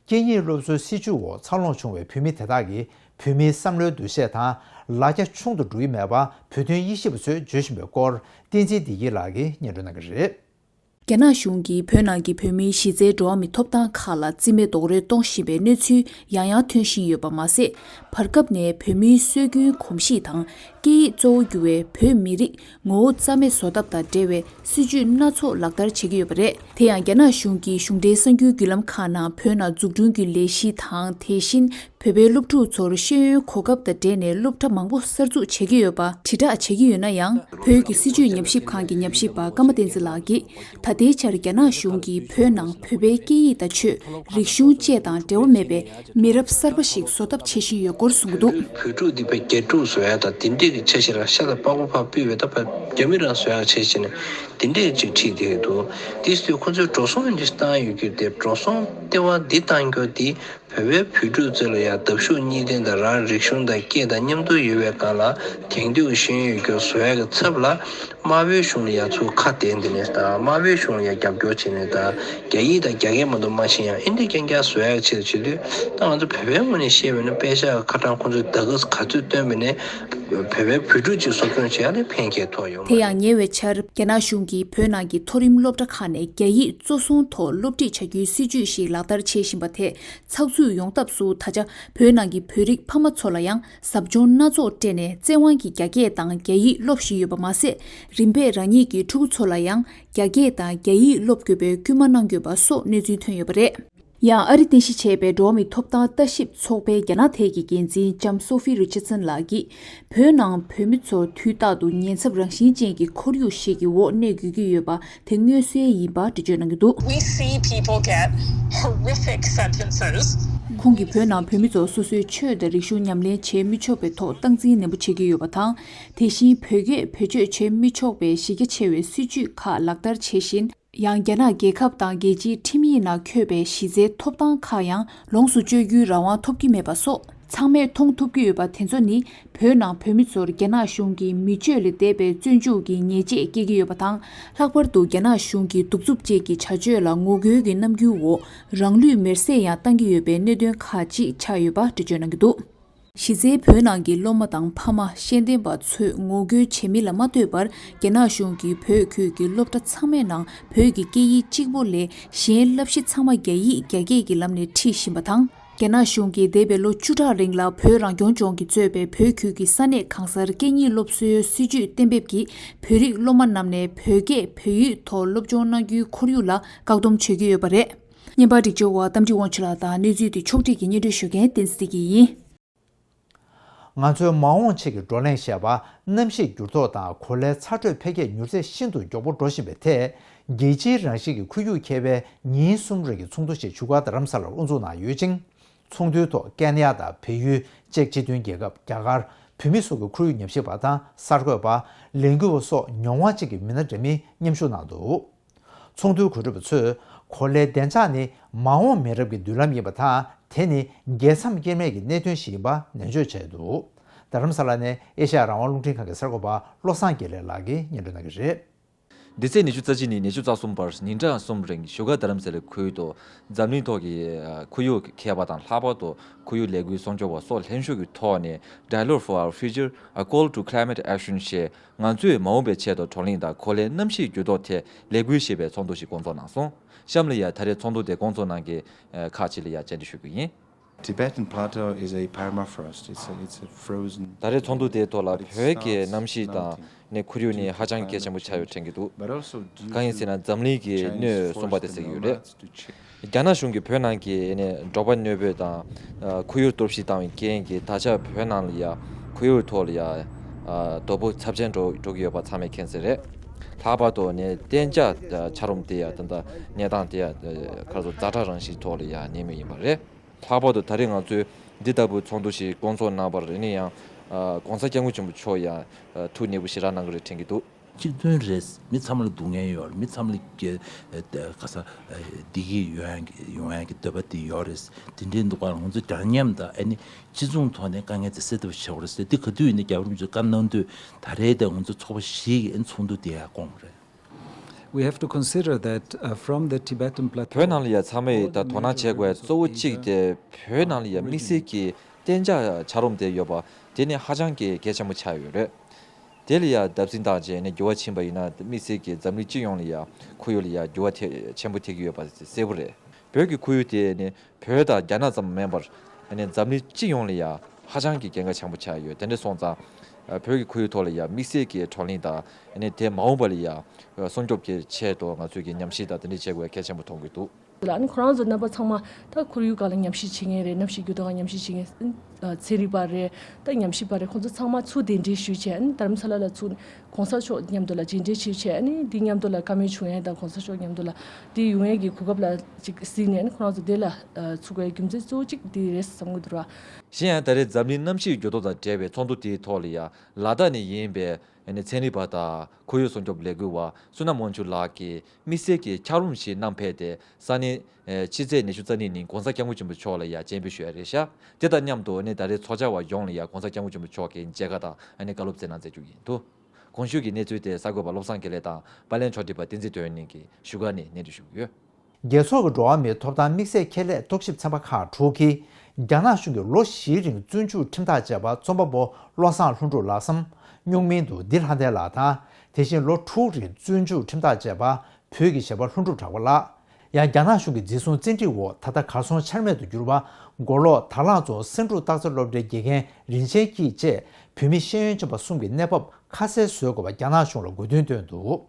སྐད་གཉིས་སློབ་གསོའི་སྲིད་ཇུས་འོག་འཚར་ལོངས་བྱུང་བའི་བོད་མི་དེ་དག་གིས་བོད་མིའི་བསམ་བློའི་འདུ་ཤེས་དང་ལ་རྒྱ་ཆུང་དུ་འགྲོ་ཡི་མེད་པ་བོད་དོན་དབྱེ་ཞིབ་པ་ཚོས་བརྗོད་བཞིན་པའི་སྐོར་བསྟན་འཛིན་བདེ་སྐྱིད་ལགས་ཀྱིས་སྙན་སྒྲོན་གནང་གི་རེད། རྒྱ་ནག་གཞུང་གིས་བོད་ནང་གི་བོད་མིའི་གཞི་རྩའི་འགྲོ་བ་མིའི་ཐོབ་ཐང་ཁག་ལ་རྩིས་མེད་རྡོག་རོལ་གཏོང་བཞིན་པའི་གནས་ཚུལ་ཡང་ཡང་ཐོན་བཞིན་ཡོད་པ་མ་ཟད། བར་སྐབས་ནས་བོད་མིའི་སྲོལ་རྒྱུན་གོམས་གཤིས་དང་སྐད་ཡིག་གཙོ་བོ་གྱུར་བའི་བོད་མི་རིགས་ངོ་བོ་རྩ་མེད་བཟོ་ཐབས་དང་འབྲེལ་བའི་སྲིད་ཇུས་སྣ་ཚོགས་ལག་བསྟར་བྱེད་ཀྱི་ཡོད་པ་རེད། དེ་ཡང་རྒྱ་ནག་གཞུང་གིས་གཞུང་འབྲེལ་གསར་འགྱུར་བརྒྱུད་ལམ་ཁག་ནང་བོད་ནང་འཛུགས་སྐྲུན་གྱི་ལས་གཞི་དང་། དེ་བཞིན་བོད་པའི་སློབ་ཕྲུག་ཚོར་ཤེས་ཡོན་གོ་སྐབས་དང་འབྲེལ་ནས་སློབ་གྲྭ་མང་པོ་གསར་འཛུགས་བྱེད་ཀྱི་ཡོད་པ་དྲིལ་བསྒྲགས་བྱེད་ཀྱི་ཡོད་ན་ཡང་། བོད་ཀྱི་སྲིད་བྱུས་ཉམས་ཞིབ་ཁང་གི་ཉམས་ཞིབ་པ་ཀརྨ་བསྟན་འཛིན་ལགས་ཀྱིས། ད་ལྟའི་ཆར་རྒྱ་ནག་གཞུང་གིས་བོད་ནང་བོད་པའི་སྐད་ཡིག་དང་ཆོས། རིག་གཞུང་བཅས་དང་འབྲེལ་བ་མེད་པའི་མི་རབས་གསར་པ་ཞིག་བཟོ་ཐབས་བྱེད་བཞིན་ཡོད་སྐོར་གསུངས་འདུག་བོད་ཕྲུག་འདི་དཔེ་རྒྱ་ཕྲུག་བཟོ་ཡ་དང་དེ་འདྲས་ཀྱི་འཆར་གཞི་རང་ཤ་དང་པགས་པ་ཕར་ཕུད་པའི་ད་ཕར་རྒྱ་མི་རང་བཟོ་ཡ་བྱེད་བྱས་ནས་དེ་འདྲས་ཅིག་ཁྲིད་བསྡད་ཀྱི་འདུག་དེ་སྟེ་ཁོ་ཚོས་འགྲོ་སོང་འདི་བཏང་ཡོད་ཀྱི་རེད་དེ། འགྲོ་སོང་ལྟེ་བ་འདི་བཏང་རྒྱུ་འདི། བོད་པའི་བོད་ཕྲུག་ཚོ་ལ་ཡང་འདབ་ཤུགས་གཉིས་ལྡན་དང་རང་རིག་གཞུང་དང་སྐད་དང་མཉམ་དུ་ཡོད་པའི་སྒང་ལ་དེང་དུས་ཀྱི་ཤེས་ཡོན་ཡོད་རྒྱུ་བཟོ་ཡག་གི་ཚབ་ལ་དམར་པོའི་གཞུང་ལ་ཡང་ཚུར་ཁ་གཏད་འདི་ནས་དང་དམར་པོའི་གཞུང་ལ་ཡང་རྒྱབ་སྐྱོར་བྱས་ནས་དང་རྒྱ་ཡིག་དང་རྒྱ་སྐད་མ་གཏོགས་མ་ཤེས་ཡང་ཨིན་དེ་རྐྱང་རྐྱང་བཟོ་ཡག་ཆེད་དུ་བྱེད་དུས། ད་ང་ཚོ་བོད་པའི་ངོས་ནས་བཤད་པ་ཡིན་ན་པེ་ཤག་གི་ཁ་གྲངས་ཁོང་ཚོས་ད་ག་ག་ཚོད་བཏོན་པ་ནས་བོད་པའི་བོད་ཕྲུག་ཅིག་གསོ་སྐྱོང་བྱེད་ཡག་ལ་ཕན་ཁེ་ཐོགས་ཡོད་མ་དེ་ཡང་རེད། ཉེ་བའི་ཆར་རྒྱ་ནག་གཞུང་གིས་བོད་ནང་གི་མཐོ་རིམ་སློབ་གྲྭ་ཁག་ནས་རྒྱ་ཡིག་གཙོ་བཟུང་ཐོག་སློབ་ཁྲིད་བྱ་རྒྱུའི་སྲིད་ཇུས་ཤིག་ལག་བསྟར་བྱེད་བཞིན་པ་དེ་ཚགས་ཚུད་ཡོང་ཐབས་སུ་ད་ཆ་བོད་ནང་གི་བོད་རིགས་ཕ་མ་ཚོ་ལ་ཡང་ཟབ་སྦྱོང་སྣ་ཚོགས་སྤྲད་ནས་བཙན་དབང་གིས་རྒྱ་སྐད་དང་རྒྱ་ཡིག་སློབ་བཞིན་ཡོད་པ་མ་ཟད། རིམ་པས་རང་ཉིད་ཀྱི་ཕྲུ་གུ་ཚོ་ལ་ཡང་རྒྱ་སྐད་དང་རྒྱ་ཡིག་སློབ་དགོས་པའི་སྐུལ་མ་གནང་དགོས་པ་སོགས་གནས་ཚུལ་ཐོན་ཡོད་པ་རེད། ཡང་ཨ་རི་རྟེན་གཞི་བྱས་པའི་འགྲོ་བ་མིའི་ཐོབ་ཐང་ལྟ་ཞིབ་ཚོགས་པའི་རྒྱ་ནག་ཐད་ཀྱི་འགན་འཛིན་ལྕམ་སོ་ཧྥི་རི་ཆར་སན་ལགས་ཀྱིས། བོད་ནང་བོད་མི་ཚོ་དུས་རྟག་ཏུ་ཉེན་ཚབས་རང་བཞིན་ཅན་གྱི་ཁོར་ཡུག་ཞིག་གི་འོག་གནས་དགོས་ཀྱི་ཡོད་པ་དེ་མངོན་གསལ་ཡིན་པ་འགྲེལ་བརྗོད་གནང་གི་འདུག We see people get horrific sentences. ཁོང་གིས་བོད་ནང་བོད་མི་ཚོ་སོ་སོའི་ཆོས་དང་རིག་གཞུང་ཉམས་ལེན་བྱེད་མི་ཆོག་པའི་ཐོག་སྟངས་འཛིན་ནན་པོ་བྱེད་ཀྱི་ཡོད་པ་དང་། དེ་བཞིན་བོད་སྐད་བེད་སྤྱོད་བྱེད་མི་ཆོག་པའི་གཞི་རྒྱ་ཆེ་བའི་སྲིད་ཇུས་ཁག་ལག་བསྟར་བྱེད་བཞིན། ཡང་རྒྱ་ནག་རྒྱལ་ཁབ་དང་རྒྱལ་སྤྱིའི་ཁྲིམས་ཡིག་ནང་འཁོད་པའི་གཞི་རྩའི་ཐོབ་ཐང་ཁག་ཡང་ལོངས་སུ་སྤྱོད་རྒྱུའི་རང་དབང་ཐོབ་ཀྱི་མེད་པ་སོགས་ཚང་མས་མཐོང་ཐུབ་ཀྱི་ཡོད་པ་དེ་ཚོ་ནི་བོད་ནང་བོད་མི་ཚོར་རྒྱ་ནག་གཞུང་གིས་མི་སྤྱོད་ལས་འདས་པའི་བཙོན་འཇུག་གི་ཉེས་ཆད་བཀལ་གྱི་ཡོད་པ་དང་། ལྷག་པར་དུ་རྒྱ་ནག་གཞུང་གི་གདུག་རྩུབ་ཅན་གྱི་བྱ་སྤྱོད་ལ་ངོ་རྒོལ་གྱི་རྣམ་འགྱུར་འོག་རང་ལུས་མེར་སྲེག་ཡང་བཏང་གི་ཡོད་པའི་གནད་དོན་ཁག་ཅིག་ཆགས་ཡོད་པ་འགྲེལ་བརྗོད་གནང་གི་འདུག་གཞི་རྩའི་བོད་ནང་གི་སློབ་མ་དང་ཕ་མ་ཤེས་ལྡན་པ་ཚོས་ངོ་རྒོལ་བྱེད་མིན་ལ་མ་ལྟོས་པར་རྒྱ་ནག་གཞུང་གིས་བོད་ཁུལ་གྱི་སློབ་གྲྭ་ཚང་མའི་ནང་བོད་ཀྱི་སྐད་ཡིག་གཅིག་པོ་ལས་གཞན་བསླབ་གཞི་ཚང་མ་རྒྱ་ཡིག་རྒྱ་སྐད་ཀྱི་ལམ་ནས་ཁྲིད་བཞིན་པ་དང་། རྒྱ་ནག་གཞུང་གིས་འདས་པའི་ལོ་བཅུ་ཕྲག་རིང་ལ་བོད་རང་སྐྱོང་ལྗོངས་ཀྱིས་གཙོས་པའི་བོད་ཁུལ་གྱི་ས་གནས་གང་སར་སྐད་གཉིས་སློབ་གསོའི་སྲིད་ཇུས་གཏན་འབེབས་ཀྱིས་བོད་རིགས་སློབ་མ་རྣམས་ནས་བོད་སྐད་བོད་ཡིག་ཐོག་སློབ་སྦྱོང་གནང་རྒྱུའི་ཁོར་ཡུག་ལ་བཀག་སྡོམ་བྱེད་ཀྱི་ཡོད་པ་རེད། བརྙན་པར་སྒྲིག་སྦྱོར་བ་རྟ་མགྲིན་དབང་ཕྱུག་ལགས་དང་གནས་ཚུལ་དེ་ཕྱོགས་སྒྲིག་གིས་སྙན་སྒྲོན་ཞུ་མཁན་བསྟན་འཛིན་བདེ་སྐྱིད་ཡིན། ང་ཚོའི་མ་འོངས་ཆེད་ཀྱི་བགྲོ་གླེང་ཞེས་པ། གནམ་གཤིས་འགྱུར་ལྡོག་དང་གོ་ལའི་ཚ་དྲོད་འཕེལ་རྒྱས་མྱུར་ཚད་ཤིན་ཏུ་མགྱོགས་པོ་འགྲོ་བཞིན་པའི་ཐད། རྒྱལ་སྤྱིའི་རང་བཞིན་གྱི་ཁོར་ཡུག་མཁས་པའི་ཉིན་གསུམ་རིང་གི་ཚོགས་འདུ་ཞིག་བཞུགས་སྒར་རྡ་རམ་ས་ལར་དབུ་འཛུགས་གནང་ཡོད་ཅིང་། ཚོགས་འདུའི་ཐོག་ཀན་ཡ་དང་བལ་ཡུལ། ཅེཀ་སྤྱི་མཐུན་རྒྱལ་ཁབ། རྒྱ་གར། བོད་མི་སོགས་ཀྱི་ཁོར་ཡུག་ཉམས་ཞིབ་པ་དང་གསར་འགོད་པ། ལས་འགུལ་བ་སོགས་མྱོང་བ་ཅན་གྱི་མི་སྣ་འདྲ་མིན་མཉམ་ཞུགས་གནང་འདུག་ཚོགས་འདུའི་གོ་སྒྲིག་པ་ཚོས། གོ་ལའི་བདེ་འཇགས་ནི་མ་འོངས་མི་རབས་ཀྱི་མདུན་ལམ་ཡིན་པ་དང་། དེ་ནི་རྒྱལ་མཚམས་དབྱེར་མེད་ཀྱི་གནད་དོན་ཞིག་ཡིན་པ་ནན་བརྗོད་བྱས་འདུག་རྡ་རམ་ས་ལ་ནས་ཨེ་ཤ་ཡ་རང་དབང་རླུང་འཕྲིན་ཁང་གི་གསར་འགོད་པ་བློ་བཟང་དགེ་ལེགས་ལགས་ཀྱིས་སྙན་སྒྲོན་གནང་གི་རེད། འདི་ཚེས་ཉི་ཤུ་རྩ་གཅིག་ནས་ཉི་ཤུ་རྩ་གསུམ་བར་ཉིན་གྲངས་གསུམ་རིང་བཞུགས་སྒར་རྡ་རམ་ས་ལའི་ཁུལ་དུ་འཛམ་གླིང་ཐོག་གི་ཁོར་ཡུག་མཁས་པ་དང་། ལྷག་པར་དུ་ཁོར་ཡུག་ལས་འགུལ་སྲུང་སྐྱོབ་པ་སོགས་ལྷན་ཞུགས་ཀྱི་ཐོག་ནས། Dialogue for Our Future, A Call to Climate Action ཞེས། ང་ཚོས་མ་འོངས་པའི་ཆེད་དུ་བགྲོ་གླེང་དང་གོ་ལའི་གནམ་གཤིས་འགྱུར་ལྡོག་ཐད་ལས་འགུལ་ཞེས་པའི་ཚོགས་འདུ་ཞིག་བསྐོང་ཚོགས་གནང་སོང་། གཤམ་ལ་ཡ་ད་རེས་ཚོགས་འདུ་དེ་བསྐོང་ཚོགས་གནང་མཁན་ཁག་ཅིག་ལ་ཡ་བཅར་འདྲི་ཞུ་རྒྱུ་ཡིན། Tibetan plateau is a permafrost. It's a, it's a frozen. ད་རེས་ཚོགས་འདུ་དེའི་ཐོག་ལ་བོད་ཀྱི་གནམ་གཤིས་དང་ནི་ཁོར་ཡུག་ནི་ཧ་ཅང་གལ་ཆེན་པོ་ཆགས་ཡོད་དྲན་གྱི་འདུག་གང་ཡིན་ཟེར་ན་འཛམ་གླིང་གི་སྣོད་སུམ་པ་དེ་ཟེར་གྱི་ཡོད་རེད། རྒྱ་ནག་གཞུང་གིས་བོད་ནང་གི་ནི་འབྲོག་པ་གནོད་སྦྱོང་དང་། ཁོར་ཡུག་གཏོར་བཤིག་བཏང་བའི་རྐྱེན་གྱིས་ད་ཆ་བོད་ནང་ལ་ཡ་ཁོར་ཡུག་ཐོག་ལ་ཡ་དོ་ཕོག་ཚབས་ཆེན་འགྲོ་འགྲོ་གི་ཡོད་པ་ཚང་མས་མཁྱེན་གསལ་རེད། ལྷག་པར་དུ་ནི་གཏན་འཇགས་ཆ་རོམ་དེ་ཡ་ད་ལྟ་གནས་སྟངས་དེ་ཡ་ག་རེ་ཟེར། ཛ་དྲག་རང་བཞིན་ཐོག་ལ་ཡ་གནས་མུས་ཡིན་པ་རེད། ལྷག་པར་དུ་ད་རེས་ང་ཚོས་འདི་ལྟ་བུའི་ཚོགས་འདུ་ཞིག་བསྐོང་ཚོགས་གནང་བར་ནི་ཡང་། ཨ། ༸གོང་ས་༸སྐྱབས་མགོན་ཆེན་པོ་མཆོག་ཡང་། ཨ། ཐུགས་མཉེས་པོ་ཞེ་དྲག་གནང་གི་རེད་དྲན་གྱི་འདུག་གཅིག་མཐུན་རེད། མི་ཚང་མ་ལ་སྡུག་བསྔལ་ཡོད་རེད། མི་ཚང་མ་ལ་གི་ཨ། ག་ས་ཨ། བདེ་སྐྱིད་ཡོང་ཡ་གི་ཡོང་ཡ་གི་འདོད་པ་དེ་ཡོད་རེད། དེ་འདྲའི་འདུག་ག་ང་ཚོ་འདྲ་མཉམ་དང་ཨ་ནི་སྤྱི་ཚོགས་ཐོག་ནས་དཀའ་ངལ་དེ་སེལ་ཐབས་བྱེད་དགོས་རེད་ཟེར། དེ་ག་དུས་ཡིན་ན་རྒྱལ་བ་རིན་པོ་ཆེས་བཀའ་གནང་དུས་ད་རེས་དེ་ང་ཚོ་ཚོགས་པ་བཞི་གི་ཨ་ནི་ཚོགས་འདུ་དེ་ཡང་བསྐོངས་པ་རེད། We have to consider that, uh, from the Tibetan plateau བོད་ནང་ལ་ཡ་ཚང་མས་ད་དོ་སྣང་བྱེད་དགོས་གཙོ་བོ་གཅིག་དེ་བོད་ནང་ལ་ཡ་དམིགས་བསལ་གྱི་གཏན་འཇགས་ཆ་རོམ་དེ་ཡོད་པ་དེ་ནི་ཧ་ཅང་གི་གལ་ཆེན་པོ་ཆགས་ཡོད་རེད། དེ་ལ་ཡ་བརྡབ་གསིག་བཏང་བྱས་ནས་འགྱུར་བ་ཕྱིན་པ་ཡིན་ན་དམིགས་བསལ་གྱི་འཛམ་གླིང་སྤྱི་ཡོངས་ལ་ཡ་ཁོར་ཡུག་ལ་ཡ་འགྱུར་བ་ཐེབས་ཆེན་པོ་ཐེབས་ཀྱི་ཡོད་པ་གསལ་པོ་རེད། བོད་ཀྱི་ཁོར་ཡུག་དེ་ནི་བོད་དང་རྒྱ་ནག་ཙམ་མིན་པར་ནི་འཛམ་གླིང་སྤྱི་ཡོངས་ལ་ཡ་ཧ་ཅང་གི་གལ་འགངས་ཆེན་པོ་ཆགས་ཡོད། དེ་འདྲ་སོང་ཙང་བོད་ཀྱི་ཁོར་ཡུག་ཐོག་ལ་ཡ་དམིགས་བསལ་གྱི་བགྲོ་གླེང་དང་ནི་དེ་མ་འོངས་པ་ལ་ཡ་སྲུང་སྐྱོབ་ཀྱི་ཆེད་དུ་ང་ཚོས་ཀྱི་ཉམས་ཞིབ་དང་དེ་འདྲ་བྱེད་དགོས་གལ་ཆེན་པོ་མཐོང་གི་འདུག་ལ་ནི་ཁོ་རང་ཚོ་རྣམ་པ་ཚང་མ་ད་ཁོར་ཡུག་སྒང་ལ་ཉམས་ཞིབ་བྱེད་མཁན་རེད། གནམ་གཤིས་འགྱུར་ལྡོག་སྒང་ཉམས་ཞིབ་བྱེད་མཁན། ཨ། ཚན་རིག་པ་རེད། ད་ཉམས་ཞིབ་པ་རེད། ཁོང་ཚོ་ཚང་མ་ཚུར་གདན་འདྲེན་ཞུས་བྱས། ཨ་ནི་རྡ་རམ་ས་ལ་ལ་ཚུར་གོང་ས་མཆོག་མཉམ་དུ་ལ་མཇལ་འཕྲད་བྱས་བྱས། ཨ་ནི་འདི་མཉམ་དུ་ལ་བཀའ་མོལ་བྱུང་ཡས་དང་གོང་ས་མཆོག་མཉམ་དུ་ལ་འདི་ཡོང་ཡས་ཀྱི་གོ་སྐབས་ལ་ཅིག་གཟིགས་ནས། ཨ་ནི་ཁོ་རང་ཚོ་འདི་ལ་ཨ་ཚུར་དགོས་རྒྱུ་མཚན་གཙོ་བོ་གཅིག་འདི་རེད་བསམ་གྱི་འདུག་ར། གཞན་ཡང་ད་རེས་འཛམ་གླིང་གནམ་གཤིས་འགྱུར་ལྡོག་དང་འབྲེལ་བའི་ཚོགས་འདུ་དེའི་ཐོག་ལ་ཡང་ལ་དྭགས་ནས་ཡིན་པའི་ ཨ་ནི་ཚན་རིག་པ་དང་ཁོར་ཡུག་སྲུང་སྐྱོབ་ལས་འགུལ་བ་བསོད་ནམས་དབང་ཕྱུག་ལགས་ཀྱིས་དམིགས་བསལ་གྱི་འཁྱགས་རོམ་ཞིག་བསྣམས་ཕེབས་ཏེ་ས་གནས་ཕྱི་ཚེས་ཉི་ཤུ་རྩ་གཉིས་ཉིན་༧གོང་ས་༧སྐྱབས་མགོན་ཆེན་པོ་མཆོག་ལ་ཡང་སྤྱན་འབུལ་ཞུ་ཡ་རེད་ཤག་དེ་དང་མཉམ་དུ་ཨ་ནི་ད་རེས་ཚོགས་བཅར་བ་ཡོངས་ལ་ཡང་༧གོང་ས་༧སྐྱབས་མགོན་ཆེན་པོ་མཆོག་གི་མཇལ་ཁ་དང་ཨ་ནི་བཀའ་སློབ་སྩལ་གནང་མཛད་རྒྱུ་ཡིན་འདུག་གོང་ཞུས་ཀྱི་གནས་ཚུལ་དེ་གསར་འགོད་པ་བློ་བཟང་དགེ་ལེགས་དང་པར་ལེན་ཕྱོགས་སྒྲིག་པ་བསྟན་འཛིན་དོན་གཉིས་ཀྱིས་བཞུགས་སྒར་ནས་སྙན་སྒྲོན་ཞུ་གི་ཡོད། རྒྱལ་ཚོགས་ཀྱི་འགྲོ་བ་མིའི་ཐོབ་ཐང་དམིགས་བསལ་ཁྱད་ལས་རྟོག་ཞིབ་ཚན་པ་ཁག་དྲུག་གིས་རྒྱ་ནག་གཞུང་གིས་ལོ་བཞིའི་རིང་བཙོན་འཇུག་ཁྲིམས་ཐག་བཅད་པ་རྩོམ་པ་པོ་བློ་བཟང་ལྷུན་གྲུབ་ལགས་སམ། སྨྱུག་མིང་དུ་ལྡི་ལྷ་ལྡན་ལགས་དང་། དེ་བཞིན་ལོ་དྲུག་རིང་བཙོན་འཇུག་ཁྲིམས་ཐག་བཅད་པ་བོད་ཀྱི་གཞས་པ་ལྷུན་གྲུབ་གྲགས་པ་ལགས། ཡང་རྒྱ་ནག་གཞུང་གིས་འཛིན་བཟུང་བཙན་ཁྲིད་འོག་ད་ལྟ་གར་སོང་ཆ་མེད་དུ་གྱུར་པ་མགོ་ལོག་དར་ལག་རྫོང་སེང་འབྲུག་སྟག་རྩེ་སློབ་གྲྭའི་དགེ་རྒན་རིན་ཆེན་སྐྱིད་བཅས་བོད་མི་ཤེས་ཡོན་ཅན་པ་གསུམ་གྱི་གནས་བབ་ཁ་གསལ་བཟོ་དགོས་པ་རྒྱ་ནག་གཞུང་ལ་དགོས་འདུན་བཏོན་འདུག་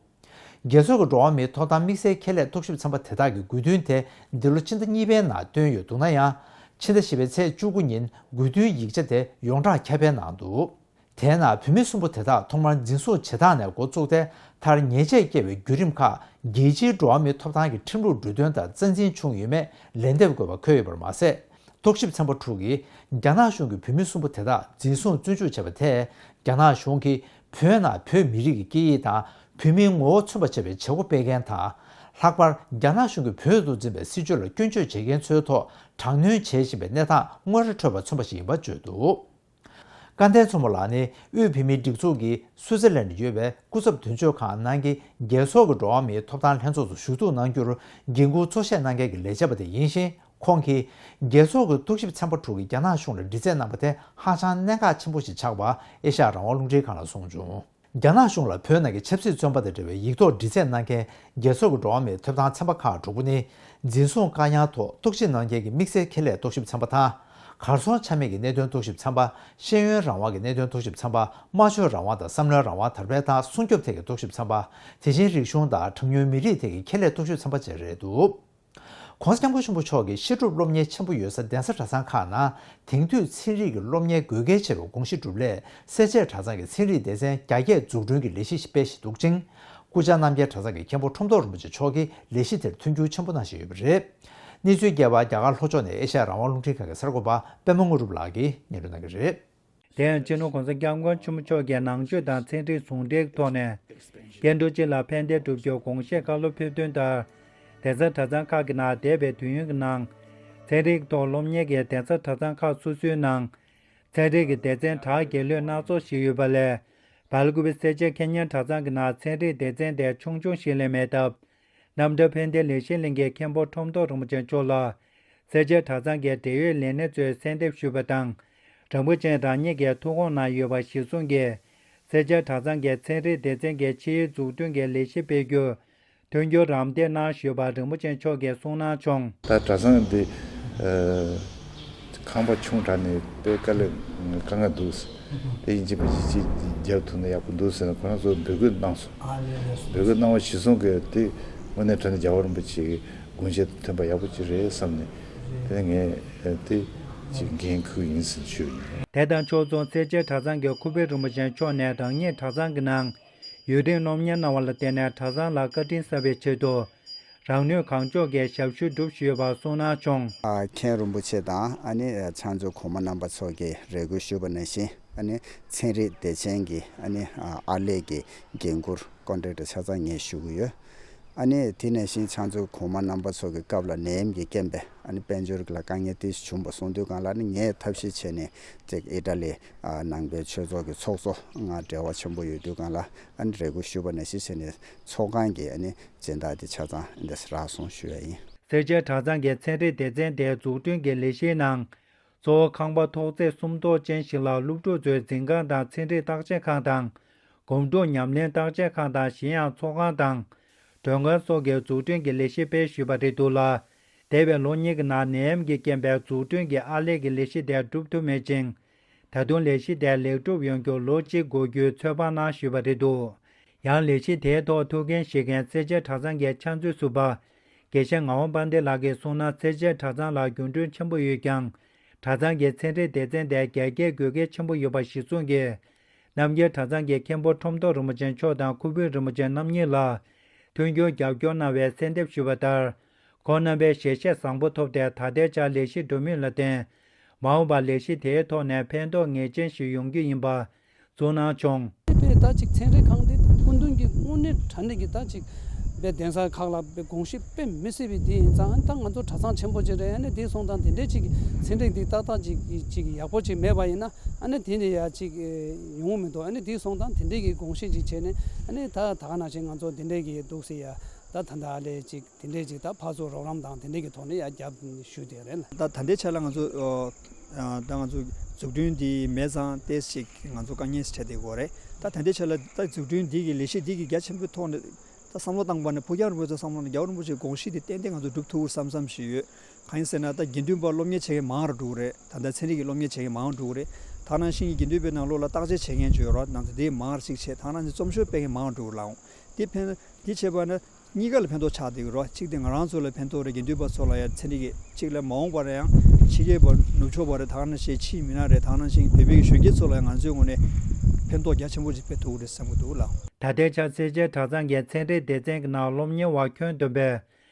རྒྱལ་ཚོགས་ཀྱི་འགྲོ་བ་མིའི་ཐོབ་ཐང་དམིགས་བསལ་ཁྱད་ལས་རྟོག་ཞིབ་ཚན་པ་དེ་དག་གིས་དགོས་འདུན་དེ་འདི་ལོ་ཕྱི་ཟླ་གཉིས་པའི་ནང་བཏོན་ཡོད་འདུག་ན་ཡང་། ཕྱི་ཟླ་བཞི་པའི་ཚེས་བཅུ་དགུ་ཉིན་དགོས་འདུན་ཡིག་ཆ་དེ་ཡོངས་གྲགས་ཁྱབ་སྤེལ་གནང་འདུག་དེའི་ནང་བོད་མི་གསུམ་པོ་དེ་དག་ཐོག་མར་འཛིན་བཟུང་བྱེད་སྟངས་ནས་འགོ་བཙུགས་ཏེ། མཐར་ཉེས་ཆད་བཀལ་བའི་བརྒྱུད་རིམ་ཁག་རྒྱལ་སྤྱིའི་འགྲོ་བ་མིའི་ཐོབ་ཐང་གི་ཁྲིམས་ལུགས་འབྲུ་དོན་དང་རྩ་འཛིན་བྱུང་ཡོད་མེད་ལན་འདེབས་དགོས་པ་འཁོད་ཡོད་པར་མ་ཟད། རྟོག་ཞིབ་ཚན་པ་དྲུག་གིས་རྒྱ་ནག་གཞུང་གིས་བོད་མི་གསུམ་པོ་དེ་དག་འཛིན་བཟུང་བཙོན་འཇུག་བྱས་པ་དེས་རྒྱ་ནག་གཞུང་གིས་བོད་ནང་བོད་མི་རིགས་ཀྱི་སྐད་ཡིག་དང་བོད་མིའི་ངོ་བོ་མཚོན་པར་བྱེད་པའི་བྱེད་སྒོ་སྤེལ་མཁན་དང་། ལྷག་པར་རྒྱ་ནག་གཞུང་གིས་བོད་དུ་འཛིན་པའི་སྲིད་བྱུས་ལ་སྐྱོན་བརྗོད་བྱེད་མཁན་ཚོའི་ཐོག་དྲག་གནོན་བྱེད་བཞིན་པའི་གནས་སྟངས་དངོས་ར་འཕྲོད་པ་མཚོན་པ་ཞིག་ཡིན་པ་བརྗོད་འདུག་སྐལ་ལྡན་མཚོ་མོ་ལགས་ནི་དབུས་བོད་མིའི་སྒྲིག་འཛུགས་ཀྱི་སུའུ་ཙེར་ལན་ཡོད་པའི་སྐུ་ཚབ་དོན་གཅོད་ཁང་ནང་གི་རྒྱལ་ཚོགས་ཀྱི་འགྲོ་བ་མིའི་ཐོབ་ཐང་ལྷན་ཚོགས་སུ་ཞུགས་ཐུགས་གནང་རྒྱུར་འགན་འཁུར་གཙོ་བཞེས་གནང་མཁན་གྱི་ལས་བྱེད་པ་དེ་ཡིན་ཞིང་། ཁོང་གིས་རྒྱལ་ཚོགས་ཀྱི་རྟོག་ཞིབ་ཚན་པ་དྲུག་གིས་རྒྱ་ནག་གཞུང་ལ་འདྲི་རྩད་གནང་པ་དེ་ཧ་ཅང་གནད་འགག་ཆེན་པོ་ཞིག་ཆགས་པ་ཨེ་ཤ་ཡ་རང་དབང་རླུང་འཕྲིན་ཁང་ལ་གསུངས་བྱུང་། རྒྱ་ནག་གཞུང་ལ་བོད་ནང་གི་ཆབ་སྲིད་བཙོན་པ་དང་འབྲེལ་བའི་ཡིག་ཐོག་འདྲི་རྩད་གནང་མཁན་རྒྱལ་ཚོགས་ཀྱི་འགྲོ་བ་མིའི་ཐོབ་ཐང་ཚན་པ་ཁག་དྲུག་པོ་ནི། འཛིན་བཟུང་བཀག་ཉར་ཐོག་རྟོག་ཞིབ་གནང་མཁན་གྱི་དམིགས་བསལ་ཁྱད་ལས་རྟོག་ཞིབ་ཚན་པ་དང་། གར་སོང་ཆ་མེད་ཀྱི་གནད་དོན་རྟོག་ཞིབ་ཚན་པ། ཤེས་ཡོན་རང་དབང་གི་གནད་དོན་རྟོག་ཞིབ་ཚན་པ། སྨྲ་བརྗོད་རང་དབང་དང་བསམ་བློའི་རང་དབང་དར་སྤེལ་དང་སྲུང་སྐྱོབ་ཐད་ཀྱི་རྟོག་ཞིབ་ཚན་པ། དེ་བཞིན་རིག་གཞུང་དང་གྲངས་ཉུང་མི་རིགས་ཐད་ཀྱི་ཁྱད་ལས་རྟོག་ཞིབ་ཚན་པ་བཅས་རེད་འདུག ྋགོང་ས་ྋསྐྱབས་མགོན་ཆེན་པོ་མཆོག་གིས་བཤད་སྒྲུབ་སློབ་གཉེར་ཆེན་པོ་ཡོད་ས་གདན་ས་གྲྭ་ཚང་ཁག་ནང་དེང་དུས་ཚན་རིག་གི་སློབ་གཉེར་དགོས་གལ་ཆེ་བའི་དགོངས་གཞི་སྒྲུབ་སླད། སེར་བྱེས་གྲྭ་ཚང་གི་ཚན་རིག་སྡེ་ཚན་རྒྱ་སྐྱེད་འཛུགས་སྐྲུན་གྱི་ལས་གཞི་སྤེལ་བཞིན་འདུག་ཅིང་། སྐུ་བཅར་རྣམ་རྒྱལ་གྲྭ་ཚང་གི་མཁན་པོ་ཁྲོམ་ཐོག་རིན་པོ་ཆེ་མཆོག་གིས་ལས་གཞི་དེར་མཐུན་འགྱུར་ཆེན་པོ་གནང་བཞིན་ཡོད་པ་རེད། གནས་ཚུལ་རྒྱས་པ་རྒྱ་གར་ལྷོ་ཕྱོགས་ནས་ཨེ་ཤ་ཡ་རང་དབང་རླུང་འཕྲིན་ཁང་གི་གསར་འགོད་པ་པད་མ་དངོས་གྲུབ་ལགས་ཀྱིས་སྙན་སྒྲོན་གནང་གི་རེད། དེ་ཡང་སྤྱི་ནོར་༧གོང་ས་༧སྐྱབས་མགོན་ཆེན་པོ་མཆོག་གིས་ནང་ཆོས་དང་ཚན་རིག་ཟུང་འབྲེལ་ཐོག་ནས། སྐྱེ་འགྲོ་སྤྱི་ལ་ཕན་བདེ་སྒྲུབ་རྒྱུའི་དགོངས་བཞེད་བཀའ་སློབ་ཕེབས་དོན་ལྟར། གདན་ས་གྲྭ་ཚང་ཁག་གི་ནང་འདས་པའི་དུས་ཡུན་གྱི་ནང་། ཚན་རིག་ཐོག་སློབ་གཉེར་གྱི་གདན་ས་གྲྭ་ཚང་ཁག་སོ་སོའི་ནང་། ཚན་རིག་གི་སྡེ་ཚན་གྲགས་རྒྱས་ལོས་སྣ་ཚོགས་ཤིག་ཡོད་པ་ལས། སྦེལ་ཀོབ་སེར་བྱེས་ཁེ་ཉན་གྲྭ་ཚང་གི་ནང་ཚན་རིག་སྡེ་ཚན་དེ་ཆུང་ཆུང་ཞིག་ལས་མེད་སྟབས། རྣམ་གྲྭ་ཕན་བདེ་ལས་བྱེད་གླིང་གི་མཁན་པོ་ཁྲོམ་ཐོག་རིན་པོ་ཆེ་མཆོག་ལ། སེར་བྱེས་གྲྭ་ཚང་གི་འབྲེལ་ཡོད་ལས་སྣེ་ཚོས་གསལ་འདེབས་ཞུས་པ་དང་། རིན་པོ་ཆེ་རང་ཉིད་ཀྱི་ཐུགས་དགོངས་ནང་ཡོད་པ་གཞིར་བཟུང་གིས། སེར་བྱེས་གྲྭ་ཚང་གི་ཚན་རིག་སྡེ་ཚན་གྱི་ཕྱིའི་འཛུགས་སྐྲུན་གྱི་ལས་གཞི་སྤེལ་རྒྱུར། མཐུན་འགྱུར་རམ་འདེགས་གནང་ཞུས་པ་རིན་པོ་ཆེ་མཆོག་གིས་གསུངས་གནང་བྱུང་། ད་གྲྭ་ཚང་འདི་ཨ་ཁང་པ་ཆུང་དྲགས་ནས་དཔེ་དཀའ་ལས་དཀའ་ངལ་འདུག་དེ་ཡིན་གཅིག་མིན་གཅིག་ཅིག་རྒྱབ་ཐུབ་ན་ཡག་པོ་འདུག་ཟེར་ནས་ཁོ་རང་ཚོ་འབོད་སྐུལ་གནང་སོང་། ཨ་ལས་ལས་སོ། འབོད་སྐུལ་གནང་བ་གཞིར་བཟུང་གིས་དེ་དངོས་གནས་དྲང་གནས་རྒྱལ་བ་རིན་པོ་ཆེ་གི་དགོངས་བཞེད་དང་མཐུན་པ་ཡག་པོ་ཅིག་རེད་བསམ་ནས་དེ་ངས་དེ་ཅིག་འགན་འཁུར་ཡིན་ཟེར་ཞུས་ཡིན། དེ་དང་ཕྱོགས་མཚུངས་སེར་བྱེས་གྲྭ་ཚང་གི་ཁུ་བྷི་རིན་པོ་ཆེ་མཆོག་ནས་རང་ཉིད་གྲྭ་ཚང་གི་ནང་ཡུན་རིང་སློབ་གཉེར་གནང་བ་ལ་བརྟེན་ནས་གྲྭ་ཚང་ལ་བཀའ་དྲིན་གསབ་པའི་ཆེད་དུ། རང་ནུས་གང་ལྕོགས་ཀྱིས་ཞབས་ཞུ་བསྒྲུབས་བཞིན་ཡོད་པ་གསུངས་གནང་བྱུང་། ཨ་མཁན་རིན་པོ་ཆེ་དང་ཨ་ནི་ཕྱག་མཛོད་གོང་མ་རྣམ་པ་ཚོ་གིས་རེ་སྐུལ་ཞུས་པ་ནང་བཞིན་ཨ་ནི་ཚན་རིག་སྡེ་ཚན་གྱི་ཨ་ནི་ཨ་ཨར་ལས་ཀྱི་འགན་འཁུར་ཀོན་ཊེག་ཊར་ཆ་ཚང་ངས་ཞུ་གི་ཡོད། ཨ་ནི་དེ་ནང་བཞིན་ཕྱག་མཛོད་གོང་མ་རྣམ་པ་ཚོ་གི་སྐབས་ལ་ནད་ཡམས་ཀྱི་རྐྱེན་པས་ཨ་ནི་དཔལ་འབྱོར་ལ་དཀའ་ངལ་ཏོག་ཙམ་བྱུང་བ་སོང་དུས་སྒང་ལ་ཨ་ནི་ངས་ཐབས་ཤེས་བྱས་ནས་ཅིག་ཨི་ཊ་ལི་ཨ་ནང་པའི་ཆོས་ཚོགས་ཀྱི་ཚོགས་གཙོ་ང་འབྲེལ་བ་ཆེན་པོ་ཡོད་དུས་སྒང་ལ་ཨ་ནི་རེ་སྐུལ་ཞུས་པ་ནང་བཞིན་བྱས་ནས་ཚོགས་ཁང་གི་ཨ་ནི་སྦྱིན་བདག་དེ་ཆ་ཚང་འདི་རག་སོང་ཞུ་ཡ་ཡིན། སེར་བྱེས་གྲྭ་ཚང་གི་ཚན་རིག་སྡེ་ཚན་དེའི་འཛུགས་སྐྲུན་གྱི་ལས་གཞིའི་ནང་། གཙོ་བོ་ཁང་པ་ཐོག་བརྩེགས་གསུམ་ཐོག་ཅན་ཞིག་ལ་སློབ་ཕྲུག་ཚོའི་འཛིན་ཁང་དང་ཚན་རིག་བརྟག་དཔྱད་ཁང་དང་། སྒོམ་སྒྲུབ་ཉམས་ལེན་བརྟག་དཔྱད་ཁང་དང་གཞན་ཡང་ཚོགས་ཁང་དང་། མགྲོན་ཁང་སོགས་ཀྱི་འཛུགས་སྐྲུན་གྱི་ལས་གཞི་སྤེལ་ཞུས་པ་རེད་འདུག་ལ། འདས་པའི་ལོ་གཉིས་ཀྱི་ནང་ནད་ཡམས་ཀྱི་རྐྱེན་པས་འཛུགས་སྐྲུན་གྱི་ཨར་ལས་ཀྱི་ལས་གཞི་དེ་འགྲུབ་ཐུབ་མེད་ཅིང་། ད་དུང་ལས་གཞི་དེ་ལེགས་གྲུབ་ཡོང་རྒྱུར་ལོ་གཅིག་འགོར་རྒྱུའི་ཚོད་དཔག་གནང་ཞུས་པ་རེད་འདུག་ཡང་ལས་གཞི་དེའི་ཐོག་ཐུགས་འགན་བཞེས་མཁན་སེར་བྱེས་གྲྭ་ཚང་གི་ཕྱག་མཛོད་ཟུར་པ། དགེ་བཤེས་ངག་དབང་དཔལ་ལྡན་ལགས་ཀྱིས་གསུངས་ན་སེར་བྱེས་གྲྭ་ཚང་ལ་འགྱུར་འགྲོས་ཆེན་པོ་ཡོད་ཀྱང་། གྲྭ་ཚང་གི་ཚན་རིག་སྡེ་ཚན་དེ་རྒྱ་སྐྱེད་དགོས་གལ་ཆེན་པོ་ཡོད་པ་གཞིར་བཟུང་གིས། རྣམ་རྒྱལ་གྲྭ་ཚང་གི་མཁན་པོ་ཁྲོམ་ཐོག་རིན་པོ་ཆེ་མཆོག་དང་ཁུ་བུ་རིན་པོ་ཆེ་རྣམ་གཉིས་ལ། མཐུན་འགྱུར་རྒྱབ་སྐྱོར་གནང་བའི་གསལ་འདེབས་ཞུས་པ་ལྟར། ཁོང་རྣམ་པས་ཞལ་བཞེས་བཟང་པོ་ཐོབ་སྟེ་ད་ལྟའི་ཆར་ལས་གཞི་འགྲོ་མུས་ལ་བརྟེན། མ་འོངས་པར་ལས་གཞི་དེའི་ཐོག་ནས་ཕན་ཐོགས་ངེས་ཅན་ཞིག་ཡོང་རྒྱུ་ཡིན་པ། གསུངས་གནང་བྱུང་། ད་ཅིག་ཚན་རིག་ཁང་དེ་སྐུ་མདུན་གྱི་དངོས་གནས་དྲང་གནས་ཀྱི་ད་ཅིག་དཔེ་གདན་ས་ཁག་ལ་དཔེ་དགོངས་གཞི་དཔེ་མི་སྲིད་པའི་དེ་ཡིན་ཙང་། ད་ང་ཚོ་གྲྭ་ཚང་ཆེན་པོ་ཅིག་རེད། ཨ་ནི་དེ་སོང་ཙང་དེ་འདྲའི་ཅིག་ཚན་རིག་འདི་ཏག་ཏག་ཅིག་ཅིག་ཡག་པོ་ཅིག་མེད་པ་ཡིན་ན། ཨ་ནི་དེ་ནས་ཡ་ཅིག་ཡོང་གི་མི་འདུག་ཨ་ནི་དེ་སོང་ཙང་དེ་འདྲའི་གི་དགོངས་གཞི་ཅིག་བྱས་ནས། ཨ་ནི་ད་ད་ག་ནང་བཞིན་ང་ཚོ་དེ་འདྲའི་གི་འདུག་སེ་ཡ། ད་ད་ད་ཨ་ལས་ཅིག་དེ་འདྲའི་ཅིག་ད་ཕར་ཚུར་རོགས་རམ་དང་དེ་འདྲའི་གི་ཐོག་ནས་ཡ་རྒྱབ་ཞུས་དེ་རེད་ལ། ད་ད་ལྟའི་ཆ་ལ་ང་ཚོ་ཨ་ད་ང་ཚོ་འཛུགས་སྐྲུན་འདི་མེད་ཙང་ཏོག་ཙམ་ཅིག་ང་ཚོ་དཀའ་ངལ་འཕྲད་བསྡད་ཡོད་རེད། ད་ད་ལྟའི་ཆ་ལ་ད་འཛུགས་སྐྲུན་འདི་གི་ལས་གཞི་འདི་གི་རྒྱ་ཆེན་པོའི་ཐོག་ནས་ད་བསམ་བློ་བཏང་བ་ནས། ཕུགས་རྒྱང་རིང་པོའི་ཐོག་བསམ་བློ་ནས་རྒྱལ་བ་རིན་པོ་ཆེའི་དགོངས་གཞི་འདི་ཏན་ཏན་ང་ཚོ་འགྲུབ་ཐུབ་བསམ་བསམ་ཞིག་ཡོད། གང་ཡིན་ཟེར་ན་ད་དགེ་འདུན་པ་སློབ་གཉེར་བྱེད་མཁན་མང་རུ་འགྲོ་གི་རེད། ད་ལྟ་ཚན་རིག་གི་སློབ་གཉེར་བྱེད་མཁན་མང་རུ་འགྲོ་གི་རེད། ད་ག་ནང་བཞིན་གྱི་དགེ་འདུན་པའི་ནང་ལོགས་ལ་བརྟག་དཔྱད་བྱེད་མཁན་ཅིག་ཡོད་རེད། ང་ཚོ་དེ་མང་རུ་ཅིག་བྱས། ད་ག་ནང་བཞིན་རྩོམ་ཤོག་སྤེལ་མཁན་མང་རུ་འགྲོ་གི་ལ། འོང་དེ་ཕན་དེ་བྱས་པ་ན་གཉིས་ཀ་ལ་ཕན་ཐོགས་ཆགས་བསྡད་ཀྱི་རེད། གཅིག་དེ་ང་རང་ཚོ་ལ་ཕན་ཐོགས་རེད། དགེ་འདུན་པ་ཚོ་ལ་ཡང་ཚན་རིག་གི་གཅིག་ལ་མ་འོངས་པར་ཡང་ཕྱི་རྒྱལ་བ་ནུབ་ཕྱོགས་པ་རེད། ད་ག་ནང་བཞིན་ཕྱིའི་མི་སྣ་རེད། ད་ག་ནང་བཞིན་བོད་པའི་གཞོན་སྐྱེས་ཚོ་ལ་ཡང་ང་ཚོའི་ངོས་ནས་ཕན་ཐོགས་རྒྱ་ཆེན་པོ་ཅིག་སྤེལ་ཐུབ་ཀྱི་རེད་བསམ་གྱི་འདུག་ལགས། ད་ལྟའི་ཆར་སེར་བྱེས་གྲྭ་ཚང་གི་ཚན་རིག་སྡེ་ཚན་གྱི་ནང་སློབ་གཉེར་བ་ཁྱོན་བསྡོམས་པས་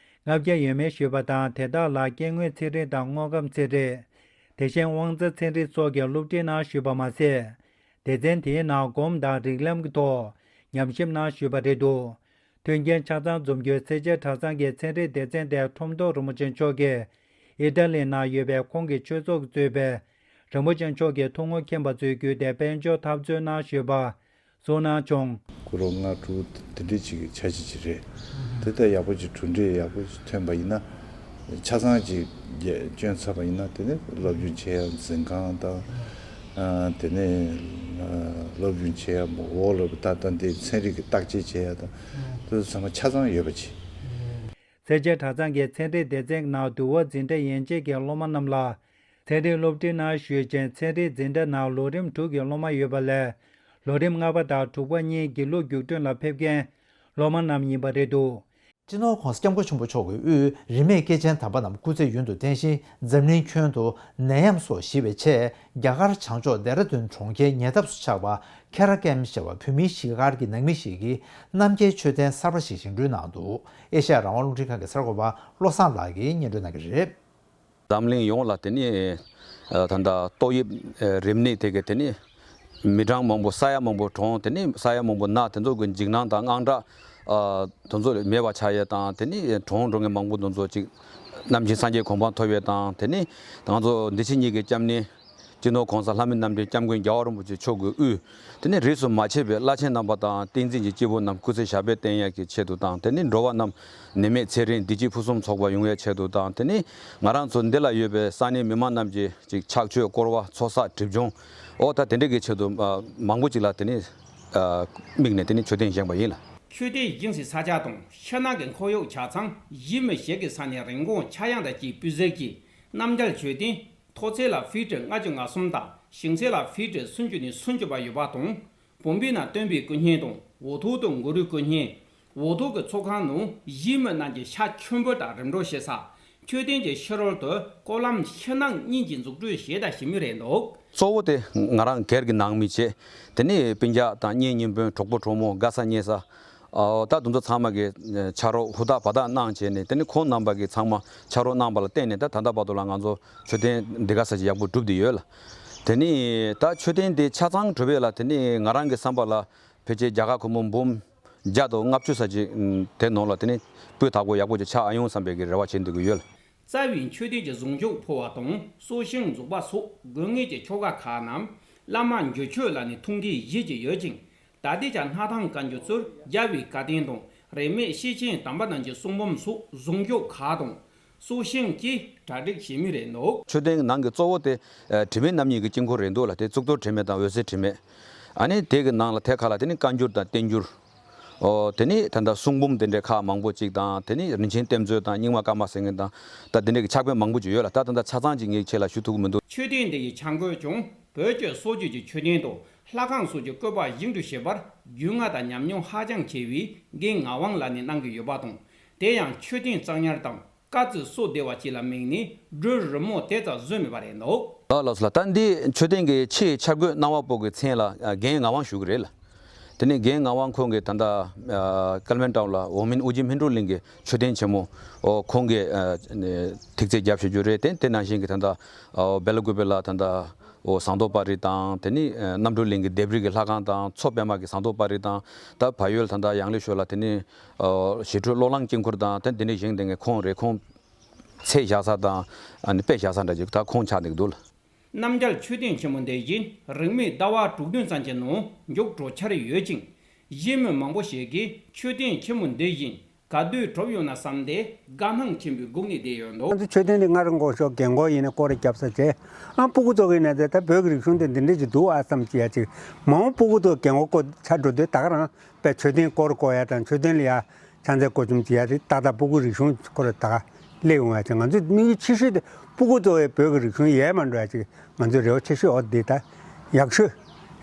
ལྔ་བརྒྱ་ཡས་མས་ཞུས་པ་དང་། དེ་དག་ལ་སྐྱེ་དངོས་ཚན་རིག་དང་དངོས་ཁམས་ཚན་རིག་དེ་བཞིན་དབང་རྩ་ཚན་རིག་སོགས་ཀྱི་སློབ་ཁྲིད་གནང་ཞུས་པ་མ་ཟད། སྡེ་ཚན་དེའི་ནང་སྒོམ་དང་རིགས་ལམ་གྱི་ཐོག་ཉམས་ཞིབ་གནང་ཞུས་པ་རེད་འདུག་མཐུན་རྐྱེན་ཆ་ཚང་འཛོམས་རྒྱུའི་སེར་བྱེས་གྲྭ་ཚང་གི་ཚན་རིག་སྡེ་ཚན་དེ་ཁྲོམ་ཐོག་རིན་པོ་ཆེ་མཆོག་གིས་ཨི་ཏཱ་ལིའི་ནང་ཡོད་པའི་ཁོང་གི་ཆོས་ཚོགས་ཀྱིས་གཙོས་པའི་རིན་པོ་ཆེ་མཆོག་གི་ཐུགས་ངོ་མཁྱེན་པ་ཚོའི་བརྒྱུད་དེ་དཔལ་འབྱོར་འཐབ་རྩོད་གནང་ཞུས་པ་གསུངས་གནང་བྱུང་། སྐུ་རོགས་ལྔ་དྲུག་དེ་འདྲས་ཅིག་གི་ཆ་ཅིག་ཅིག་རེད། དེ་ལྟར་ཡག་པོ་ཅིག་གྲུབ་འབྲས་ཡག་པོ་ཅིག་ཐོན་པ་ཡིན་ན། ཆ་ཚང་ཅིག་རྒྱ་བསྐྱོན་ཚར་བ་ཡིན་ན། དེ་ནས་སློབ་སྦྱོང་བྱེད་ཡ་འཛིན་ཁང་དང་། ཨ་དེ་ནས་ཨ་སློབ་སྦྱོང་བྱེད་ཡ་མོ་འོག་ལ་ད་ལྟ་འདི་ཚན་རིག་གི་བརྟག་དཔྱད་བྱེད་ཡ་དང་། དེ་ཚོ་ཚང་མ་ཆ་ཚང་ཡོད་པ་ཅིག་སེར་བྱེས་གྲྭ་ཚང་གི་ཚན་རིག་སྡེ་ཚན་ནང་འདུལ་བ་འཛིན་གྲྭ་ཡན་ཆད་ཀྱི་སློབ་མ་རྣམས་ལ་ཚན་རིག་སློབ་ཁྲིད་གནང་ཞུས་ཤིང་། ཚན་རིག་འཛིན་གྲྭ་ནང་ལོ་རིམ་དྲུག་གི་སློབ་མ་ཡོད་པ་ལས། ལོ་རིམ་ལྔ་པ་དང་དྲུག་པ་གཉིས་དགེ་ལུགས་རྒྱུགས་སྤྲོད་ལ་ཕེབས་མཁན་སློབ་མ་རྣམས་ཡིན་པ་རེད་འདུག་སྤྱི་ནོར་༸གོང་ས་༸སྐྱབས་མགོན་ཆེན་པོ་མཆོག་གི་དབུས་རིས་མེད་སྐྱེས་ཆེན་དམ་པ་རྣམས་སྐུ་ཚེ་ཡུན་དུ་བརྟན་ཞིང་། འཛམ་གླིང་ཁྱོན་དུ་ནད་ཡམས་སོགས་ཞི་བའི་ཆེད། རྒྱ་གར་བྱང་ཕྱོགས་ལྡེ་ར་ལྡུན་གྲོང་ཁྱེར་ཉེ་འདབས་སུ་ཆགས་པ་ཁེ་ར་ཀེམ་ཞེས་པ་བོད་མིའི་གཞིས་སྒར་གྱི་ནང་མི་ཞིག་གིས་རྣམ་རྒྱལ་མཆོད་རྟེན་གསར་པ་ཞིག་བཞེངས་སྐྲུན་གནང་འདུག་ཨེ་ཤ་ཡ་རང་དབང་རླུང་འཕྲིན་ཁང་གི་གསར་འགོད་པ་བློ་བཟང་ལགས་ཀྱིས་སྙན་སྒྲོན་གནང་གི་རེད། འཛམ་གླིང་ཡོངས་ལ་དེ་ནི་ད་ལྟ་ཏོག་དབྱིབས་རིམས་ནད་དེ་གས་དེ་ནི་མི་གྲངས་མང་པོ་ས་ཡ་མང་པོ་གྲོངས། དེ་ནི་ས་ཡ་མང་པོ་ན་དེ་ཚོ་གི་འཇིགས་སྣང་དང་དངངས་སྐྲག་དེ་ཚོ་མེད་པ་ཆགས་ཡས་དང་། དེ་ནི་གྲོངས་འགྲོ་མཁན་མང་པོ་དེ་ཚོ་ཅིག་ནམ་རྒྱུན་སངས་རྒྱས་གོ་འཕང་ཐོབ་ཡས་དང་། དེ་ནི་ང་ཚོ་འདི་ཕྱི་གཉིས་ཀྱི་སྐྱབས་གནས་སྤྱི་ནོར་༸གོང་ས་ལྷ་མིའི་རྣམ་འདྲེན་༸སྐྱབས་མགོན་རྒྱལ་བ་རིན་པོ་ཆེ་མཆོག་གི་དབུས་དེ་ནི་རིས་སུ་མ་ཆད་པའི་བླ་ཆེན་རྣམ་པ་དང་བསྟན་འཛིན་གྱི་སྐྱེས་བུ་རྣམས་སྐུ་ཚེ་ཞབས་པད་བརྟན་ཡག་གི་ཆེད་དུ་དང་། དེ་ནི་འགྲོ་བ་རྣམས་ནད་མེད་ཚེ་རིང་བདེ་སྐྱིད་ཕུན་སུམ་ཚོགས་པ་ཡོང་བའི་ཆེད་དུ་དང་། དེ་ནི་ང་རང་ཚོ་འདི་ལ་ཡོད་པའི་ས་གནས་མི་མང་རྣམས་ཀྱི་ཅིག་ཕྱག་མཆོད་སྐོར་བ་ཚོགས་བསགས་སྒྲིབ་སྦྱོང་འོ་ད་དེ་འདྲ་གི་ཆེད་དུ་མང་པོ་ཅིག་ལ་དེ་ནི་དམིགས་ནས་དེ་ནི་མཆོད་རྟེན་བཞེངས་པ་ཡིན་ལ། མཆོད་རྟེན་བཞེངས་སའི་ས་ཆ་དང་ཕྱི་ནང་གི་ཁོར་ཡུག་ཆ་ཚང་གཞི་མེད་བྱེད་ཀྱི་ས་ནས་རིན་གོང་ཆག་ཡང་དང་བཅས་སྤུས་གཟེར་གྱི་རྣམ་རྒྱལ་མཆོད་རྟེན། མཐོ་ཚད་ལ་ཧྥི་ཊི་ལྔ་བཅུ་ང་གསུམ་དང་ཞེང་ཚད་ལ་ཧྥི་ཊི་སུམ་ཅུ་ནས་སུམ་ཅུ་བར་ཡོད་པ་དང་། བུམ་པའི་ནང་སྟོན་པའི་སྐུ་བརྙན་དང་འོག་ཐོག་ཏུ་གུ་རུའི་སྐུ་བརྙན། འོག་ཐོག་གི་ཚོགས་ཁང་ནང་གཞི་མི་རྣམས་ཀྱི་ཕྱག་མཆོད་འབུལ་དང་རིམ་གྲོ་བྱེད་ས། མཆོད་རྟེན་གྱི་ཕྱི་རོལ་དུ་སྐོར་ལམ་ཕྱི་ནང་གཉིས་ཀྱི་འཛུགས་སྐྲུན་བྱས་དང་བྱེད་མུས་རེད་འདུག་གཙོ་བོ་དེ་ང་རང་སྒེར་གྱི་ནང་མི་བྱས། དེ་ནས་སྤུན་ཀྱག་དང་གཉེན་ཉེ་སྤུན་གྲོགས་པོ་གྲོགས་མོ་དགའ་ས་ཉེ་ས། ཨོ་ད་དེ་ཚོ་ཚང་མ་གི་ཕྱག་རོགས་ཧུར་ཐག་བར་ཐག་གནང་བྱས་ནས། དེ་ནི་ཁོང་རྣམ་པ་གི་ཚང་མ་ཕྱག་རོགས་གནང་པ་ལ་བརྟེན་ནས་ད་ད་ལྟ་བར་དུ་ལ་ང་ཚོ་མཆོད་རྟེན་འདི་ག་ས་ཅིག་ཡག་པོ་གྲུབ་བསྡད་ཡོད་ལ། དེ་ནི་ད་མཆོད་རྟེན་འདི་ཆ་ཚང་གྲུབ་ཡས་ལ་དེ་ནི་ང་རང་གི་བསམ་པ་ལ་ཕལ་ཆེར་རྒྱ་གར་སྒོར་མོ་འབུམ་བརྒྱ་དང་ལྔ་བཅུ་ཙམ་ཅིག་དེ་ནང་ལ་དེ་ནི་སྤུས་དག་པོ་ཡག་པོ་ཅིག་ཆགས་ཨ་ཡོང་བསམ་པའི་གི་རེ་བ་བྱེད་འདོད་ཀྱི་ཡོད་ལ། རྩ་བའི་མཆོད་རྟེན་གྱི་བཟང་སྤྱོད་འཕོ་བ་དང་སྲོག་ཤིང་འཛུགས་པ་སོགས་དགོས་ངེས་ཀྱི་ཆོ་ག་ཁག་རྣམས་བླ་མ་འགྱུར་མཆོད་ལ་ནི་ཐུགས་འགན་བཞེས་ཀྱི་ཡོད་ཅིང་། ད་ལྟའི་ཆར་སྣར་ཐང་བཀའ་འགྱུར་གཙོར་རྒྱལ་བའི་བཀའ་བསྟན་དང་རིས་མེད་སྐྱེས་ཆེན་དམ་པ་རྣམས་ཀྱི་གསུང་འབུམ་སོགས་བཟང་སྤྱོད་ཁག་དང་སྲོག་ཤིང་བཅས་གྲ་སྒྲིག་བྱེད་མུས་རེད་འདུག་མཆོད་རྟེན་ནང་གི་གཙོ་བོ་དེ་དྲི་མེད་རྣམ་གཉིས་ཀྱི་དཀྱིལ་འཁོར་རེད་འདུག་ལ། དེ་གཙུག་ཏོར་དྲི་མེད་དང་འོད་ཟེར་དྲི་མེད། ཨ་ནི་དེ་གི་ནང་ལ་ཐད་ཁ་ལ་དེ་ནི་བཀའ་འགྱུར་དང་བསྟན་འགྱུར། ཨོ་དེ་ནི་ད་ལྟ་གསུང་འབུམ་དེ་འདྲའི་ཁག་མང་པོ་ཅིག་དང་། དེ་ནི་རིན་ཆེན་གཏེར་མཛོད་དང་རྙིང་མ་བཀའ་མ་ཟེར་མཁན་དང་། ད་དེ་འདྲའི་གི་ཕྱག་དཔེ་མང་པོ་ཅིག་ཡོད་ལ། ད་ད་ལྟ་ཆ་ཚང་ཅིག་ངས་ཁྱེད་ལ་ཞུ་ཐུབ་ཀྱི་མི་འདུག་མཆོད་རྟེན་འདི་ཡི་ཆ་བགོས་ཀྱང་བོད་ཀྱི་སྲོལ་རྒྱུན་གྱི་མཆོད་རྟེན་དང་ལྷ་ཁང་སོགས་ཀྱི་བཀོད་པ་བཞིན་དུ་བྱེད་པར་རྒྱུས་མངའ་དང་ཉམས་མྱོང་ཧ་ཅང་ཆེ་བའི་རྒན་ངག་དབང་ལགས་ནས་གནང་གི་ཡོད་པ་དང་། དེ་ཡང་མཆོད་རྟེན་གཙང་ཉར་དང་དཀའ་ཚེགས་སོགས་བདེ་བ་བཅས་ལ་དམིགས་ནས་འབྲུ་རི་མོ་དེ་ཙམ་བཟོས་མེད་པ་རེད་འདུག་ལགས་ལགས་སོ་ལགས། ད་འདི་མཆོད་རྟེན་གྱི་ཆེས་ཆ་བགོས་གནང་བ་པོ་གི་མཚན་ལ་རྒན་ངག་དབང་ཞུ་གི་རེད་ལ། དེ་ནས་རྒན་ངག་དབང་ཁོང་གིས་ད་ལྟ་ཀལ་མན་ཊའུ་ལ་འོག་མིན་ཨོ་རྒྱན་སྨིན་གྲོལ་གླིང་གི་མཆོད་རྟེན་ཆེན་མོ་ཁོང་གིས་ཐེག་རྩེ་རྒྱབ་བྱེད་རྒྱུ་རེད། དེ་དེ་ནང་བཞིན་གྱི་ད་ལྟ་སྦེ་ལ་ཀུ་པེ་ལ་ད་ལྟ་ པོ་ཟངས་མདོག་དཔལ་རི་དང་། དེ་ནི་ཨ་རྣམ་གྲོལ་གླིང་གི་ལྡེབས་རིས་ཀྱི་ལྷ་ཁང་དང་། མཚོ་པདྨ་གི་ཟངས་མདོག་དཔལ་རི་དང་། ད་བལ་ཡུལ་ད་ལྟ་ཡང་ལེ་ཤོད་ལ་དེ་ནི་ཨ་ཞི་ཁྲོའི་གློག་ལམ་དཀྱིལ་འཁོར་དང་། དེ་འདི་ནས་བཞེངས་བསྡད་མཁན་ཁོང་རེད། ཁོང་ཚད་བཞག་ས་དང་ཨ་ནི་དཔེ་བཞག་ས་འདྲ་ཅིག་ད་ཁོང་ཆགས་བསྡད་ཀྱི་འདུག་ལ། རྣམ་རྒྱལ་མཆོད་རྟེན་ཆེན་མོ་འདི་བཞིན་རིང་མིན་ཟླ་བ་དྲུག་བདུན་ཙམ་གྱི་ནང་མཇུག་གྲོལ་འཆར་ཡོད་ཅིང་། གཞིས་མི་མང་པོ་ཞིག་གིས་མཆོད་རྟེན་ཆེན་མོ་འདི་བཞིན་ག་དུས་གྲུབ་ཡོང་ན་བསམ་སྟེ་དགའ་སྣང་ཆེན་པོས་སྒུག་ནས་བསྡད་ཡོད་འདུག། ང་ཚོ་མཆོད་རྟེན་འདི་སྔར་འགོ་ཤོག་རྒན་འཁོགས་ཡིན་ནའི་སྐོར་ར་བརྒྱབ་ས་བྱས། ཨ་སྤུ་གུ་ཚོ་གིས་ནས་ད་བོད་ཀྱི་རིག་གཞུང་འདི་འདི་འདྲ་ཅིག་འདུག་ཨ་བསམ་གྱི་ཡ་ཅིག་མ་འོངས་སྤུ་གུ་ཚོ་རྒན་འཁོགས་སྐོར་ཆ་འགྲོ་དུས་ད་ག་རང་དཔེ་མཆོད་རྟེན་སྐོར་སྐོར་ཡ་དང་། མཆོད་རྟེན་ལ་ཡ་ཕྱག་འཚལ་སྐོར་བཅོམ་བྱེད་ཡ་དེ་ཏག་ཏག་སྤུ་གུ་རིག་གཞུང་སྐོར་ད་ག་སླེབས་ཡོང་ཡ་ཅིག། ང་ཚོས་དམིགས་ཡུལ་ཆེ་ཤོས་དེ་སྤུ་གུ་ཚོ་བའི་བོད་ཀྱི་རིག་གཞུང་ཡལ་མ་འགྲོ་ཡ་ཅིག། ང་ཚོའི་རེ་བ་ཆེ་ཤོས་འོ་འདི་ད་ཡག་ཤོས།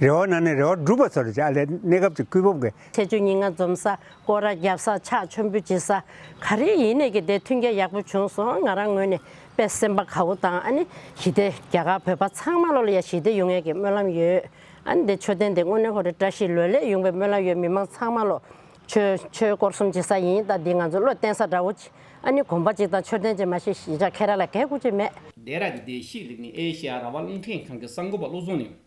རེ་བ་ནང་ནས་རེ་བ་སྒྲུབ་པ་ཚོར་ཅིག་ཨ་ལས་གནས་སྐབས་ཀྱི་སྐུད་འབབ་ཀྱི། ཆེ་ཆུང་ཉིན་ལྔ་འཛོམས་ས། སྐོར་ར་བརྒྱབ་ས། ཕྱག་མཆོད་འབུལ་བྱེད་ས། ག་རེ་ཡིན་ནས་ཀྱི་དེ་མཐུན་རྐྱེན་ཡག་པོ་བྱུང་སོང་། ང་རང་ངོས་ནས་དཔེ་སེམས་པ་དགའ་བོ་དང་། ཨ་ནི་ཞི་བདེ་རྒྱ་གར་བོད་པ་ཚང་མ་ལོ་ལ་ཡ་ཞི་བདེ་ཡོང་ཡས་ཀྱི་སྨོན་ལམ་ཡོད། ཨ་ནི་དེ་མཆོད་རྟེན་དེ་དངོས་གནས་ཧོ་རེ་བཀྲ་ཤིས་ལོ་ལེགས་ཡོང་བའི་སྨོན་ལམ་ཡོད། མི་མང་ཚང་མ་ལོ་ཆོས་ཆོས་སྐོར་གསུམ་བྱེད་ས་ཡིན། ད་འདི་ང་ཚོ་བློ་བརྟན་ས་འདྲ་བོ་ཅིག། ཨ་ནི་དགོན་པ་ཅིག་དང་མཆོད་རྟེན་ཅིག་མ་གཏོགས་གཞིས་ཆགས་ཁྱེད་རང་ལ་གལ་དགོས་ཅིག་མེད། དེ་ར་གི་དེ་ཤི་ལིག་ནི་ཨེ་ཤེ་ཡ་རང་དབང་རླུང་འཕྲིན་ཁང་གི་གསར་འགོད་པ་བློ་བཟང་ནས།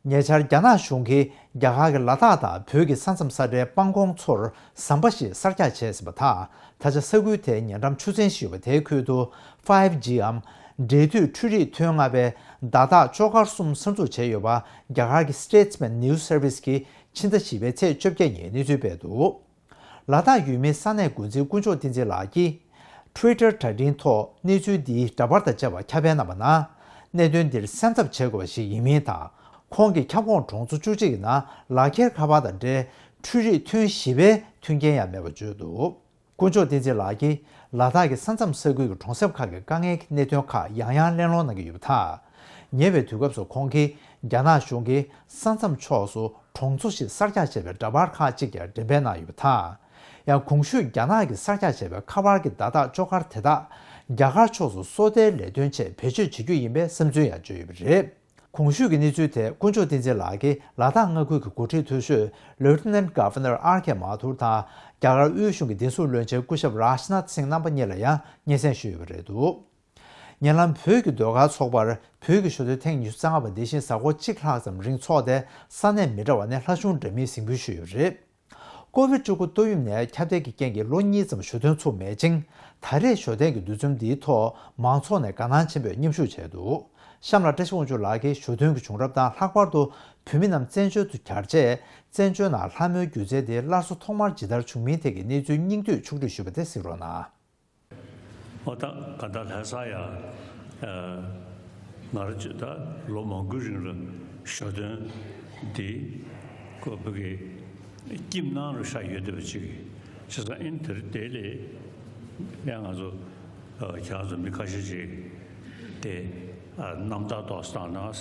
ཉེ་ཆར་རྒྱ་ནག་གཞུང་གིས་རྒྱ་གར་གྱི་ལ་དྭགས་དང་བོད་ཀྱི་ས་མཚམས་ས་ཁྲའི་སྤང་གོང་ཚོར་ཟམ་པ་ཞིག་གསར་རྒྱག་བྱས་ཟིན་པ་དང་། ད་ཆ་ས་ཁུལ་དེའི་ཉེ་འགྲམ་ཆུ་ཚན་ཞིག་ཡོད་པ་དེའི་ཁུལ་དུ་ཕའིབ་ཇི་འམ་འབྲེལ་མཐུད་འཕྲུལ་རིག་ཐོན་མངགས་པའི་བརྡ་རྟགས་ཅོ་ཀར་གསུམ་གསར་འཛུགས་བྱས་ཡོད་པ་རྒྱ་གར་གྱི་Statesman News Service གིས་ཕྱི་ཟླ་བཞི་པའི་ཚེས་བཅོ་བརྒྱད་ཉིན་གནས་ཚུལ་སྤེལ་འདུག། ལ་དྭགས་ཡུལ་མིའི་ས་གནས་འགོ་འཛིན་དཀོན་མཆོག་བསྟན་འཛིན་ལགས་ཀྱིས་Twitter་དྲ་འཕྲིན་ཐོག་གནས་ཚུལ་འདིའི་འདྲ་པར་དང་བཅས་པ་ཁྱབ་སྤེལ་གནང་བ་ནང་། གནད་དོན་འདིར་སེམས་འཚབ་བྱེད་དགོས་པ་ཞིག་ཡིན་མིན་དང་། ཁོང་གི་ཁྱབ་ཁོངས་གྲོང་ཚོ་བཅུ་གཅིག་གི་ནང་ལག་འཁྱེར་ཁ་པར་དང་འབྲེལ་འཕྲུལ་རིག་ཐོན་བཞི་པའི་མཐུན་རྐྱེན་ཡང་མེད་པ་བརྗོད་འདུག། དཀོན་མཆོག་བསྟན་འཛིན་ལགས་ཀྱིས་ལ་དྭགས་ཀྱི་ས་མཚམས་ས་ཁུལ་གྱི་གྲོང་གསེབ་ཁག་གི་དཀའ་ངལ་གྱི་གནད་དོན་ཁག་ཡང་ཡང་གླེང་སློང་གནང་གི་ཡོད་པ་དང་། ཉེ་བའི་དུས་སྐབས་སུ་ཁོང་གིས་རྒྱ་ནག་གཞུང་གིས་ས་མཚམས་ཕྱོགས་སུ་གྲོང་ཚོ་ཞིག་གསར་རྒྱག་བྱས་པའི་འདྲ་པར་ཁག་ཅིག་ཀྱང་འགྲེམས་སྤེལ་གནང་ཡོད་པ་དང་། ཡང་གོང་ཞུས་རྒྱ་ནག་གིས་གསར་རྒྱག་བྱས་པའི་ཁ་པར་གྱི་བརྡ་རྟགས་ཅོ་ཀར་དེ་དག་རྒྱ་གར་ཕྱོགས་སུ་སོ་ལྟའི་ལས་དོན་ཆེད་བེད་སྤྱོད་བྱེད་རྒྱུ་ཡིན་པའི་བསམ་ཚུལ་ཡང་བརྗོད་ཡོད་པ་རེད། གོང་ཞུས་ཀྱི་གནས་ཚུལ་དེ་དཀོན་མཆོག་བསྟན་འཛིན་ལགས་ཀྱིས་ལ་དྭགས་མངའ་ཁུལ་གྱི་འགོ་ཁྲིད་མཐོ་ཤོས་Lieutenant Governor R K Mathur དང་རྒྱ་གར་དབུས་གཞུང་གི་བདེ་སྲུང་བློན་ཆེན་སྐུ་ཞབས་Rajnath Singh རྣམ་པ་གཉིས་ལ་ཡང་སྙན་སེང་ཞུས་ཡོད་པ་རེད་འདུག། ཉེ་ལམ་བོད་ཀྱི་ཟློས་གར་ཚོགས་པར་བོད་ཀྱི་ཞོ་སྟོན་ཐེངས་ཉི་ཤུ་རྩ་ལྔ་པ་འདི་བཞིན་གཟའ་འཁོར་གཅིག་ལྷག་ཙམ་རིང་འཚོགས་ཏེ། ས་གནས་མི་འདྲ་བ་ནས་ལྷ་གཞུང་འདྲ་མིན་གཟིགས་འབུལ་ཞུས་ཡོད་པ་རེད། ཀོ་བིད་བཅུ་དགུ་ཏོག་དབྱིབས་ནད་ཁྱབ་གདལ་གྱི་རྐྱེན་གྱིས་ལོ་གཉིས་ཙམ་ཞོ་སྟོན་ཚུགས་མེད་ཅིང་། ད་རེས་ཞོ་སྟོན་གྱི་འདུ་འཛོམས་འདིའི་ཐོག་མང་ཚོགས་ནས་དགའ་སྣང་ཆེན་པོས་མཉམ་ཞུགས་བྱས་འདུག། གཤམ་ལ་བཀྲ་ཤིས་དབང་ཕྱུག་ལགས་ཀྱིས་ཞོ་སྟོན་གྱི་བྱུང་རབས་དང་། ལྷག་པར་དུ་བོད་མི་རྣམས་བཙན་བྱོལ་དུ་གྱར་རྗེས་བཙན་བྱོལ་ནང་ལྷ་མོའི་སྒྱུ་རྩལ་དེ་སླར་གསོ་ཐོག་མར་ཇི་ལྟར་བྱུང་མིན་ཐད་ཀྱི་གནས་ཚུལ་སྙིང་བསྡུས་ཕྱོགས་བསྒྲིགས་ཞུས་པ་དེ་གཟིགས་རོགས་གནང་། ཨོ་ད་ག་ད་ལྷ་ས་ཡ། ཨ། ང་རང་ཚོས་ད་ལོ་མང་པོའི་རིང་ལ་ཞོ་སྟོན་འདི་ཁོ་བོད་ཀྱི་ཁྱིམ་ནང་རུ་ཤག་ཡོད་བསྡད་པ་ཅིག་བྱས་ཙང་། ཨིན་དེར་དེ་ལས་ཡང་ང་ཚོ་ཨ་ཁྱེད་རང་ཚོ་མི་ཁ་ཤས་ཅིག་དེ་ཨ་རྣམ་ཐར་ཏོག་ཙམ་གནང་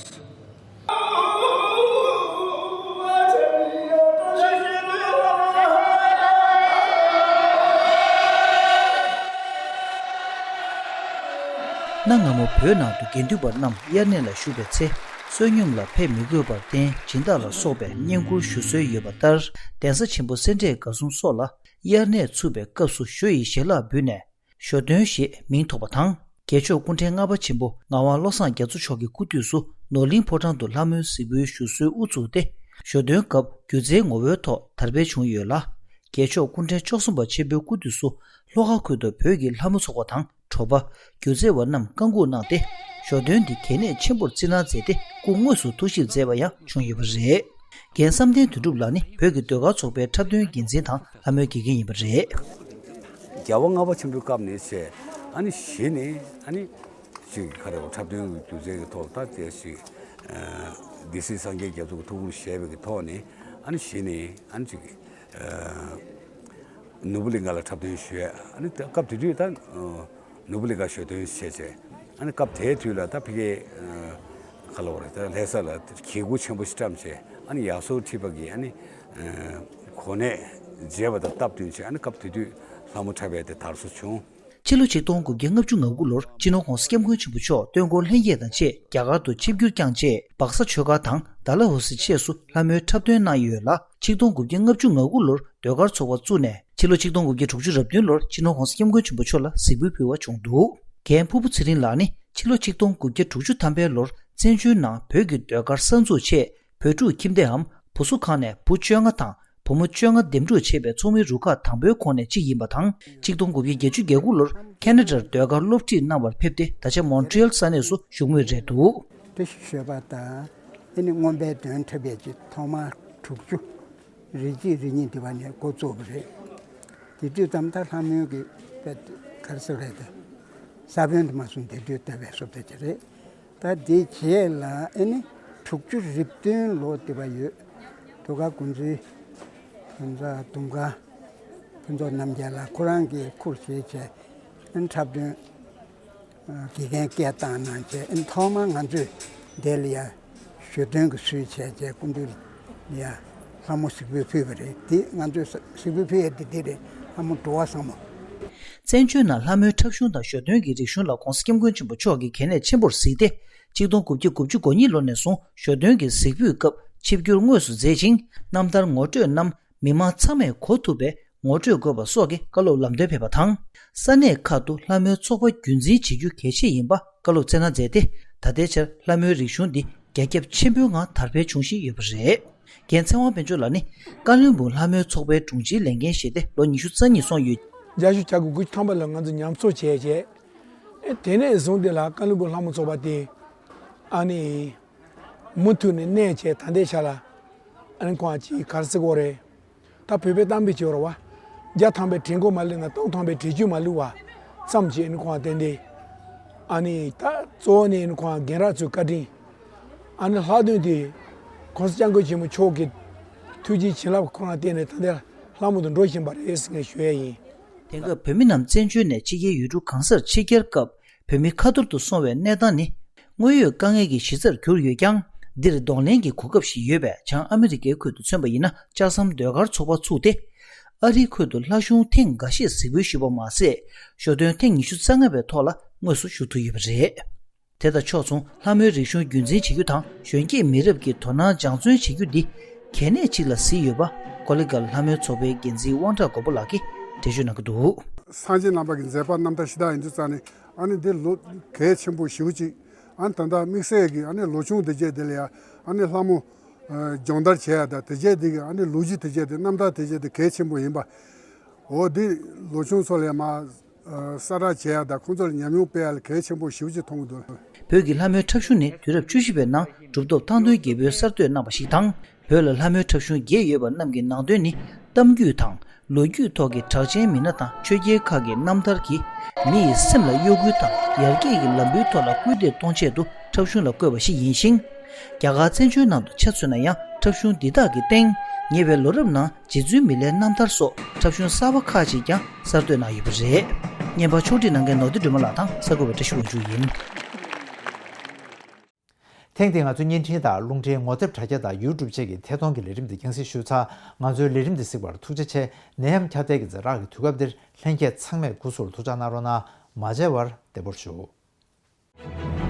ན། གནའ་སྔ་མོ་བོད་ནང་དུ་དགེ་འདུན་པ་རྣམས་དབྱར་གནས་ལ་བཞུགས་པའི་ཚེ། བསོད་སྙོམས་ལ་ཕེབས་མི་དགོས་པར་བརྟེན། སྦྱིན་བདག་ལ་སོགས་པས་བསྙེན་བཀུར་ཞུ་སྲོལ་ཡོད་པ་ལྟར། གདན་ས་ཆེན་པོ་སེ་འབྲས་དགའ་གསུམ་སོགས་ལ་དབྱར་གནས་ཚུགས་པའི་སྐབས་སུ་ཞོ་ཡི་ཞལ་ལག་འབུལ་ནས། ཞོ་སྟོན་ཞེས་མིང་ཐོགས་པ་དང་། རྒྱལ་མཆོག་སྐུ་ཕྲེང་ལྔ་པ་ཆེན་པོ་ངག་དབང་བློ་བཟང་རྒྱ་མཚོ་མཆོག་གི་སྐུ་དུས་སུ་ནོར་གླིང་ཕོ་བྲང་དུ་ལྷ་མོའི་གཟིགས་འབུལ་ཞུ་སྲོལ་དབུ་བཙུགས་ཏེ། ཞོ་སྟོན་སྐབས་སྒྱུ་རྩལ་ངོ་བོའི་ཐོག་དར་སྤེལ་བྱུང་ཡོད་ལ། རྒྱལ་མཆོག་སྐུ་ཕྲེང་བཅུ་གསུམ་པ་ཆེན་པོའི་སྐུ་དུས་སུ་ལྷོ་ཁ་ཁུལ་དུ་བོད་ཀྱི་ལྷ་མོ་ཚོགས་པ་དང་། དྲོ་པ། སྒྱུ་རྩལ་བ་རྣམས་བཀའ་འགུག་གནང་སྟེ། ཞོ་སྟོན་འདི་གལ་གནད་ཆེན་པོར་བརྩི་གནང་མཛད་དེ། སྐུ་དངོས་སུ་ཐུགས་ཞིབ་མཛད་པ་ཡང་བྱུང་ཡོད་པ་རེད། རྒན་བསམ་གཏན་དོན་གྲུབ་ལགས་ནི་བོད་ཀྱི་ཟློས་གར་ཚོགས་པའི་འཁྲབ་སྟོན་འགན་འཛིན་དང་ལྷ་མོའི་དགེ་རྒན་ཡིན་པ་རེད། རྒྱལ་བ་ལྔ་པ་ཆེན་པོའི་སྐབས་ནས་བྱས། ཨ་ནི་གཞི་ནས་ཨ་ནི་ཅིག་ག་རེ་འཁྲབ་སྟོན་གྱི་སྒྱུ་རྩལ་གྱི་ཐོག་ད་དེ་ཞིག་ཨ་སྡེ་སྲིད་སངས་རྒྱས་རྒྱ་མཚོ་གི་ཐུགས་ཁུར་བཞེས་པའི་གི་ཐོག་ནས། ཨ་ནི་གཞི་ནས་ཨ་ནི་ཅིག་ཨ་ནོར་བུ་གླིང་ག་ལ་འཁྲབ་སྟོན་ཞུས། ཨ་ནི་ད་སྐབས་དེ་དུས་ད་ཨ་ནོར་བུ་གླིང་ག་ཞོ་སྟོན་བྱས་བྱས། ཨ་ནི་སྐབས་དེའི་དུས་ལ་ད་ཕ་གིའི་ཨ་ག་ལ་བ་རེད། ད་ལྷ་ས་ལ་གྱལ་འགོ་ཆེན་པོ་ཞིག་བཀྲམ་བྱས། ཨ་ནི་ཡ་སོ་ཁྲི་པ་གིས་ཨ་ནི་ཨ་གོ་གནས་བརྗེས་པ་དང་སྟབས་བསྟུན་བྱས། ཨ་ནི་སྐབས་དེ་དུས་ལྷ་མོ་འཁྲབ་ཡས་དེ་དར་སྲོལ་བྱུང་། ཕྱི་ལོ་ཆིག་སྟོང་དགུ་བརྒྱ་ལྔ་བཅུ་ང་དགུ་ལོར་སྤྱི་ནོར་༧གོང་ས་༧སྐྱབས་མགོན་ཆེན་པོ་མཆོག་སྟོན་འཁོར་ལྷན་རྒྱས་དང་བཅས་རྒྱ་གར་དུ་ཆིབས་བསྒྱུར་བསྐྱངས་རྗེས། སྦག་ས་ཆོས་སྒར་དང་ཌལ་ཧོ་སི་བཅས་སུ་ལྷ་མོའི་འཁྲབ་སྟོན་གནང་ཡོད་ལ། ཆིག་སྟོང་དགུ་བརྒྱ་ལྔ་བཅུ་ང་དགུ་ལོར་ཟློས་གར་ཚོགས་པ་བཙུགས་ནས། ཕྱི་ལོ་ཆིག་སྟོང་དགུ་བརྒྱ་དྲུག་ཅུ་རེ་བདུན་ལོར་སྤྱི་ནོར་༧གོང་ས་༧སྐྱབས་མགོན་ཆེན་པོ་མཆོག་ལ་གཟིགས་འབུལ་ཕུལ་བ་བྱུང་འདུག། རྒན་ཕུར་བུ་ཚེ་རིང་ལགས་ནི་ཕྱི་ལོ་ཆིག་སྟོང་དགུ་བརྒྱ་དྲུག་ཅུ་ཐམ་པའི་ལོར་ བཙན་བྱོལ་ནང་བོད་ཀྱི་ཟློས་གར་གསར་འཛུགས་ཆེད་བོད་ཕྲུག་ཁྱིམ་སྡེའམ་བུ་གཟུགས་ཁང་ནས་བུ་བཅོ་ལྔ་དང་བུ་མོ་བཅོ་ལྔ་འདེམས་སྒྲུག་བྱས་པའི་ཚོགས་མི་རུ་ཁག་དང་པོའི་ཁོངས་ནས་གཅིག་ཡིན་པ་དང་། གཅིག་སྟོང་དགུ་བརྒྱ་བརྒྱད་ཅུ་གྱ་དགུ་ལོར་ཁེ་ན་ཌར་ཟློས་གར་སློབ་ཁྲིད་གནང་བར་ཕེབས་ཏེ། ད་ཆ་མོན་ཊི་ཡལ་ས་གནས་སུ་བཞུགས་མུས་རེད་འདུག། དེ་ཞོལ་པ་དང་ཨེ་ནི་རྔོན་པའི་འདོན་འཁྲབ་པའི་ཅིག་ཐོག་མར་དྲུག་ཅུ། རེ་གཅིག་རེ་གཉིས་དེ་བ་ནས་འགོ་བཙུགས་པ་རེད། དེ་དུས་ཙམ་ད་ལྷ་མོའི་གི་དཔེ་ག་རེ་ཟེར་རེད་དེ། ས་བོན་དུ་མ་སོང་དེ་དུས་ལྟ་བའི་སོབ་ད་ཅི་རེད། ད་དེ་རྗེས་ལ་ཨེ་ནི་དྲུག་ཅུ་རེ་བདུན་ལོ་དེ་བ་ཡོད། དུ་ག་ཀུན་འཛུལ་ཕུན་ཚོགས་དུང་དཀར་ཕུན་ཚོགས་རྣམ་རྒྱལ་ལ་ཁོ་རང་གི་ཁུར་བཞེས་བྱས་ཨེ་ནི་འཁྲབ་སྟོན། དགེ་རྒན་སྐད་བཏང་གནང་བྱས་ཨེ་ཐོག་མར་ང་ཚོས་འདི་ལ་ཡ་ཞོ་སྟོན་གྱི་སྲོལ་བྱས་བྱས་སྐུ་མདུན་ལ་ཡ་ལྷ་མོ་གཟིགས་འབུལ་ཕུལ་བ་རེད། དེ་ང་ཚོས་གཟིགས་འབུལ་ཕུལ་ཡས་དེ་འདི་རེད། ལྷ་མོ་འགྲོ་བ་བཟང་མོ། བཙན་བྱོལ་ནང་ལྷ་མོའི་འཁྲབ་གཞུང་དང་ཞོ་སྟོན་གྱི་རིག་གཞུང་ལ་༧གོང་ས་༧སྐྱབས་མགོན་ཆེན་པོ་མཆོག་གིས་གལ་གནད་ཆེན་པོར་གཟིགས་ཏེ། གཅིག་སྟོང་དགུ་བརྒྱ་དགུ་བཅུ་གོ་གཉིས་ལོ་ནས་བཟུང་ཞོ་སྟོན་གྱི་གཟིགས་འབུལ་སྐབས་ཆིབས་བསྒྱུར་དངོས་སུ་མཛད་ཅིང་། རྣམ་ཐར་ངོ་སྤྲོད་རྣམས་མི་མང་ཚང་མས་གོ་ཐུབ་པའི་ངོ་སྤྲོད་དགོས་པ་སོགས་ཀྱི་བཀའ་སློབ་ལམ་སྟོན་ཕེབས་པ་དང་། ས་གནས་ཁག་ཏུ་ལྷ་མོའི་ཚོགས་པ་རྒྱུན་འཛིན་བྱེད་རྒྱུ་གལ་ཆེ་ཡིན་པ་བཀའ་སློབ་སྩལ་གནང་མཛད་དེ། ད་ལྟའི་ཆར་ལྷ་མོའི་རིག་གཞུང་འདི་རྒྱ་ཁྱབ་ཆེན་པོའི་ངང་དར་འཕེལ་འབྱུང་བཞིན་ཡོད་པ་རེད། རྒན་ཚེ་དབང་དཔལ་འབྱོར་ལགས་ནི་ཀ་ལོན་སྦུག་ལྷ་མོའི་ཚོགས་པའི་དྲུང་ཆེའི་ལས་འགན་བཞེས་ཏེ་ལོ་ཉི་ཤུ་རྩ་གཉིས་སོང་ཡོད། བརྒྱད་ཅུ་གྱ་དགུ་དགུ་བཅུ་ཐམ་པ་ལ་ང་ཚོ་ཉམས་གསོ་བྱས་རྗེས། ཨེ་དེ་ནས་བཟུང་དེ་ལ་ཀ་ལོན་སྦུག་ལྷ་མོ་ཚོགས་པ་དེ་ཨ་ནི་མུ་མཐུད་ནས་གནས་བྱས། ད་ལྟའི་ཆ་ལ་ཨ་ནི་ཁོང་ཅིག་ག་རེ་ཟེར་དགོས་རེད། ད་བོད་པའི་གཏམ་དཔེ་བྱས་པ་རེད་བ། བརྒྱ་ཐམ་པའི་གྲལ་མགོ་མ་སླེབས་ན་སྟོང་ཐམ་པའི་གྲལ་མཇུག་མ་བསླུ་བ་ཙམ་གྱིས་ཨ་ནི་ཁོང་བསྟན་ཏེ། ཨ་ནི་ད་གཙོ་བོ་ནི་ཨ་ནི་ཁོང་རྒན་རབས་ཚོའི་བཀའ་དྲིན། ཨ་ནི་ལྷག་དོན་དེ་༧གོང་ས་༧སྐྱབས་མགོན་ཆེན་པོ་མཆོག་གི་ཐུགས་རྗེ་བྱིན་རླབས་ཁོ་རང་བརྟེན་ནས་ད་ལྟ་ལྷ་མོ་དུ་འགྲོ་བཞིན་པ་རེད་ཟེར་ངས་ཞུ་ཡ་ཡིན། དེང་སྐབས་བོད་མི་རྣམས་བཙན་བྱོལ་ནས་ཕྱི་རྒྱལ་ཡུལ་གྲུ་གང་སར་ཕྱི་གྱར་སྐབས་བོད་མི་ཁ་ཐོར་དུ་སོང་བའི་གནས་སྟངས་ནི། དངོས་ཡོད་དཀའ་ངལ་གྱི་གཞི་རྩར་གྱུར་ཡོད་ཀྱང་། འདིར་གདོང་ལེན་གྱི་གོ་སྐབས་ཤིག་ཡོད་པས། བྱང་ཨ་མི་རི་ཀའི་ཁུལ་དུ་མཚོན་པ་ཡིན་ན་ལྕགས་ཟམ་ཟློས་གར་ཚོགས་པ་ཚུགས་ཏེ། ཨ་རིའི་ཁུལ་དུ་ལྷ་གཞུང་ཐེངས་འགའ་ཤས་གཟིགས་འབུལ་ཞུས་པ་མ་ཟད། ཞོ་སྟོན་ཐེངས་ཉི་ཤུ་རྩ་ལྔ་པའི་ཐོག་ལ་དངོས་སུ་ཞུགས་ཐུབ་ཡོད་པ་རེད། དེ་དང་ཕྱོགས་མཚུངས་ལྷ་མོའི་རིག་གཞུང་རྒྱུན་འཛིན་བྱེད་རྒྱུ་དང་གཞོན་སྐྱེས་མི་རབས་ཀྱི་དོ་སྣང་སྦྱང་བརྩོན་བྱེད་རྒྱུ་འདི་གལ་གནད་ཅིག་ལ་གཟིགས་ཡོད་པ་ཀོ་ལི་གྷལ་ལྷ་མོའི་ཚོགས་པའི་འགན་འཛིན་དབང་གྲགས་མགོན་པོ་ལགས་ཀྱིས་འགྲེལ་བརྗོད་གནང་གི་འདུག། སངས་རྒྱས་རྣམ་པ་གི་མཛད་པ་རྣམ་ཐར་ཤ་སྟག་ཡིན་དུས་ཙང་ནས་ཨ་ནི་འདི་ལོ་གལ་ཆེན་པོ་ཞེ་པོ་ཅིག། ཨ་ནི་ད་ལྟ་དམིགས་བསལ་གྱི་ཨ་ནི་ལོ་ཆུང་དེ་རྗེས་དེ་ལ་ཡ་ཨ་ནི་ལྷ་མོ་སྦྱོང་བརྡར་བྱེད་ཡ་དང་དེ་རྗེས་དེ་གི་ཨ་ནི་ལོ་རྒྱུས་དེ་རྗེས་དེ་རྣམ་ཐར་དེ་རྗེས་དེ་གལ་ཆེན་པོ་ཡིན་པ། འོ་འདི་ལོ་ཆུང་ཚོ་ལ་ཡ་མ་གསལ་བསྒྲགས་བྱེད་ཡ་དང་ཁོང་ཚོ་ལ་ཉམས་མྱོང་སྤེལ་ཡ་ལ་གལ་ཆེན་པོ་ཞེ་པོ་ཅིག་མཐོང་གི་འདུག། བོད་ཀྱི་ལྷ་མོའི་འཁྲབ་གཞུང་ནི་དུས་རབས་བཅུ་བཞི་པའི་ནང་གྲུབ་ཐོབ་ཐང་སྟོན་རྒྱལ་པོས་གསར་གཏོད་གནང་བ་ཞིག་དང་། བོད་ལ་ལྷ་མོའི་འཁྲབ་གཞུང་བརྒྱད་ཡོད་པ་རྣམས་ཀྱི་ནང་དོན་ནི་གཏམ་རྒྱུད་དང་ལོ་རྒྱུས་ཐོག་གི་གྲགས་ཅན་མི་སྣ་དང་ཆོས་རྒྱལ་ཁག་གི་རྣམ་ཐར་གྱིས་མི་ཡི་སེམས་ལ་གཡོ་འགུལ་དང་ཡར་རྒྱས་ཀྱི་ལམ་བུའི་ཐོག་ལ་སྐུལ་འདེད་གཏོང་ཆེད་དུ་འཁྲབ་གཞུང་ལ་བཀོད་པ་ཞིག་ཡིན་ཞིང་། རྒྱ་གར་བཙན་བྱོལ་ནང་དུ་ཆ་མཚོན་ན་ཡང་འཁྲབ་གཞུང་འདི་དག་གི་སྟེང་ཉེ་བའི་ལོ་རབས་ནང་རྗེ་བཙུན་མི་ལའི་རྣམ་ཐར་སོགས་འཁྲབ་གཞུང་གསར་པ་ཁག་ཅིག་ཀྱང་གསར་གཏོད་གནང་ཡོད་པ་རེད། བརྙན་པར་ཕྱོགས་སྒྲིག་གནང་མཁན་ནོར་བུ་སྒྲོལ་མ་ལགས་དང་གསར་འགོད་པ་བཀྲ་ཤིས་དབང་ཕྱུག་ཡིན། ཐེངས་འདིའི་ང་ཚོའི་བརྙན་འཕྲིན་དང་རླུང་འཕྲིན་ངོ་དེབ་དྲ་རྒྱ་དང་ཡུ་ཊུབ་བཅས་ཀྱི་ཐད་གཏོང་གི་ལས་རིམ་འདི་རྒྱང་སྲིང་ཞུས་ཚར། ང་ཚོའི་ལས་རིམ་འདི་གཟིགས་པར་ཐུགས་རྗེ་ཆེ། ནད་ཡམས་ཁྱབ་གདལ་གྱི་ཛ་དྲག་གི་དུས་སྐབས་འདིར་ལྷན་རྒྱས་ཚང་མས་སྐུ་གཟུགས་ལ་ཐུགས་ཅག་གནང་རོགས་གནང་། མ་མཇལ་བར་བདེ་པོར་བཞུགས།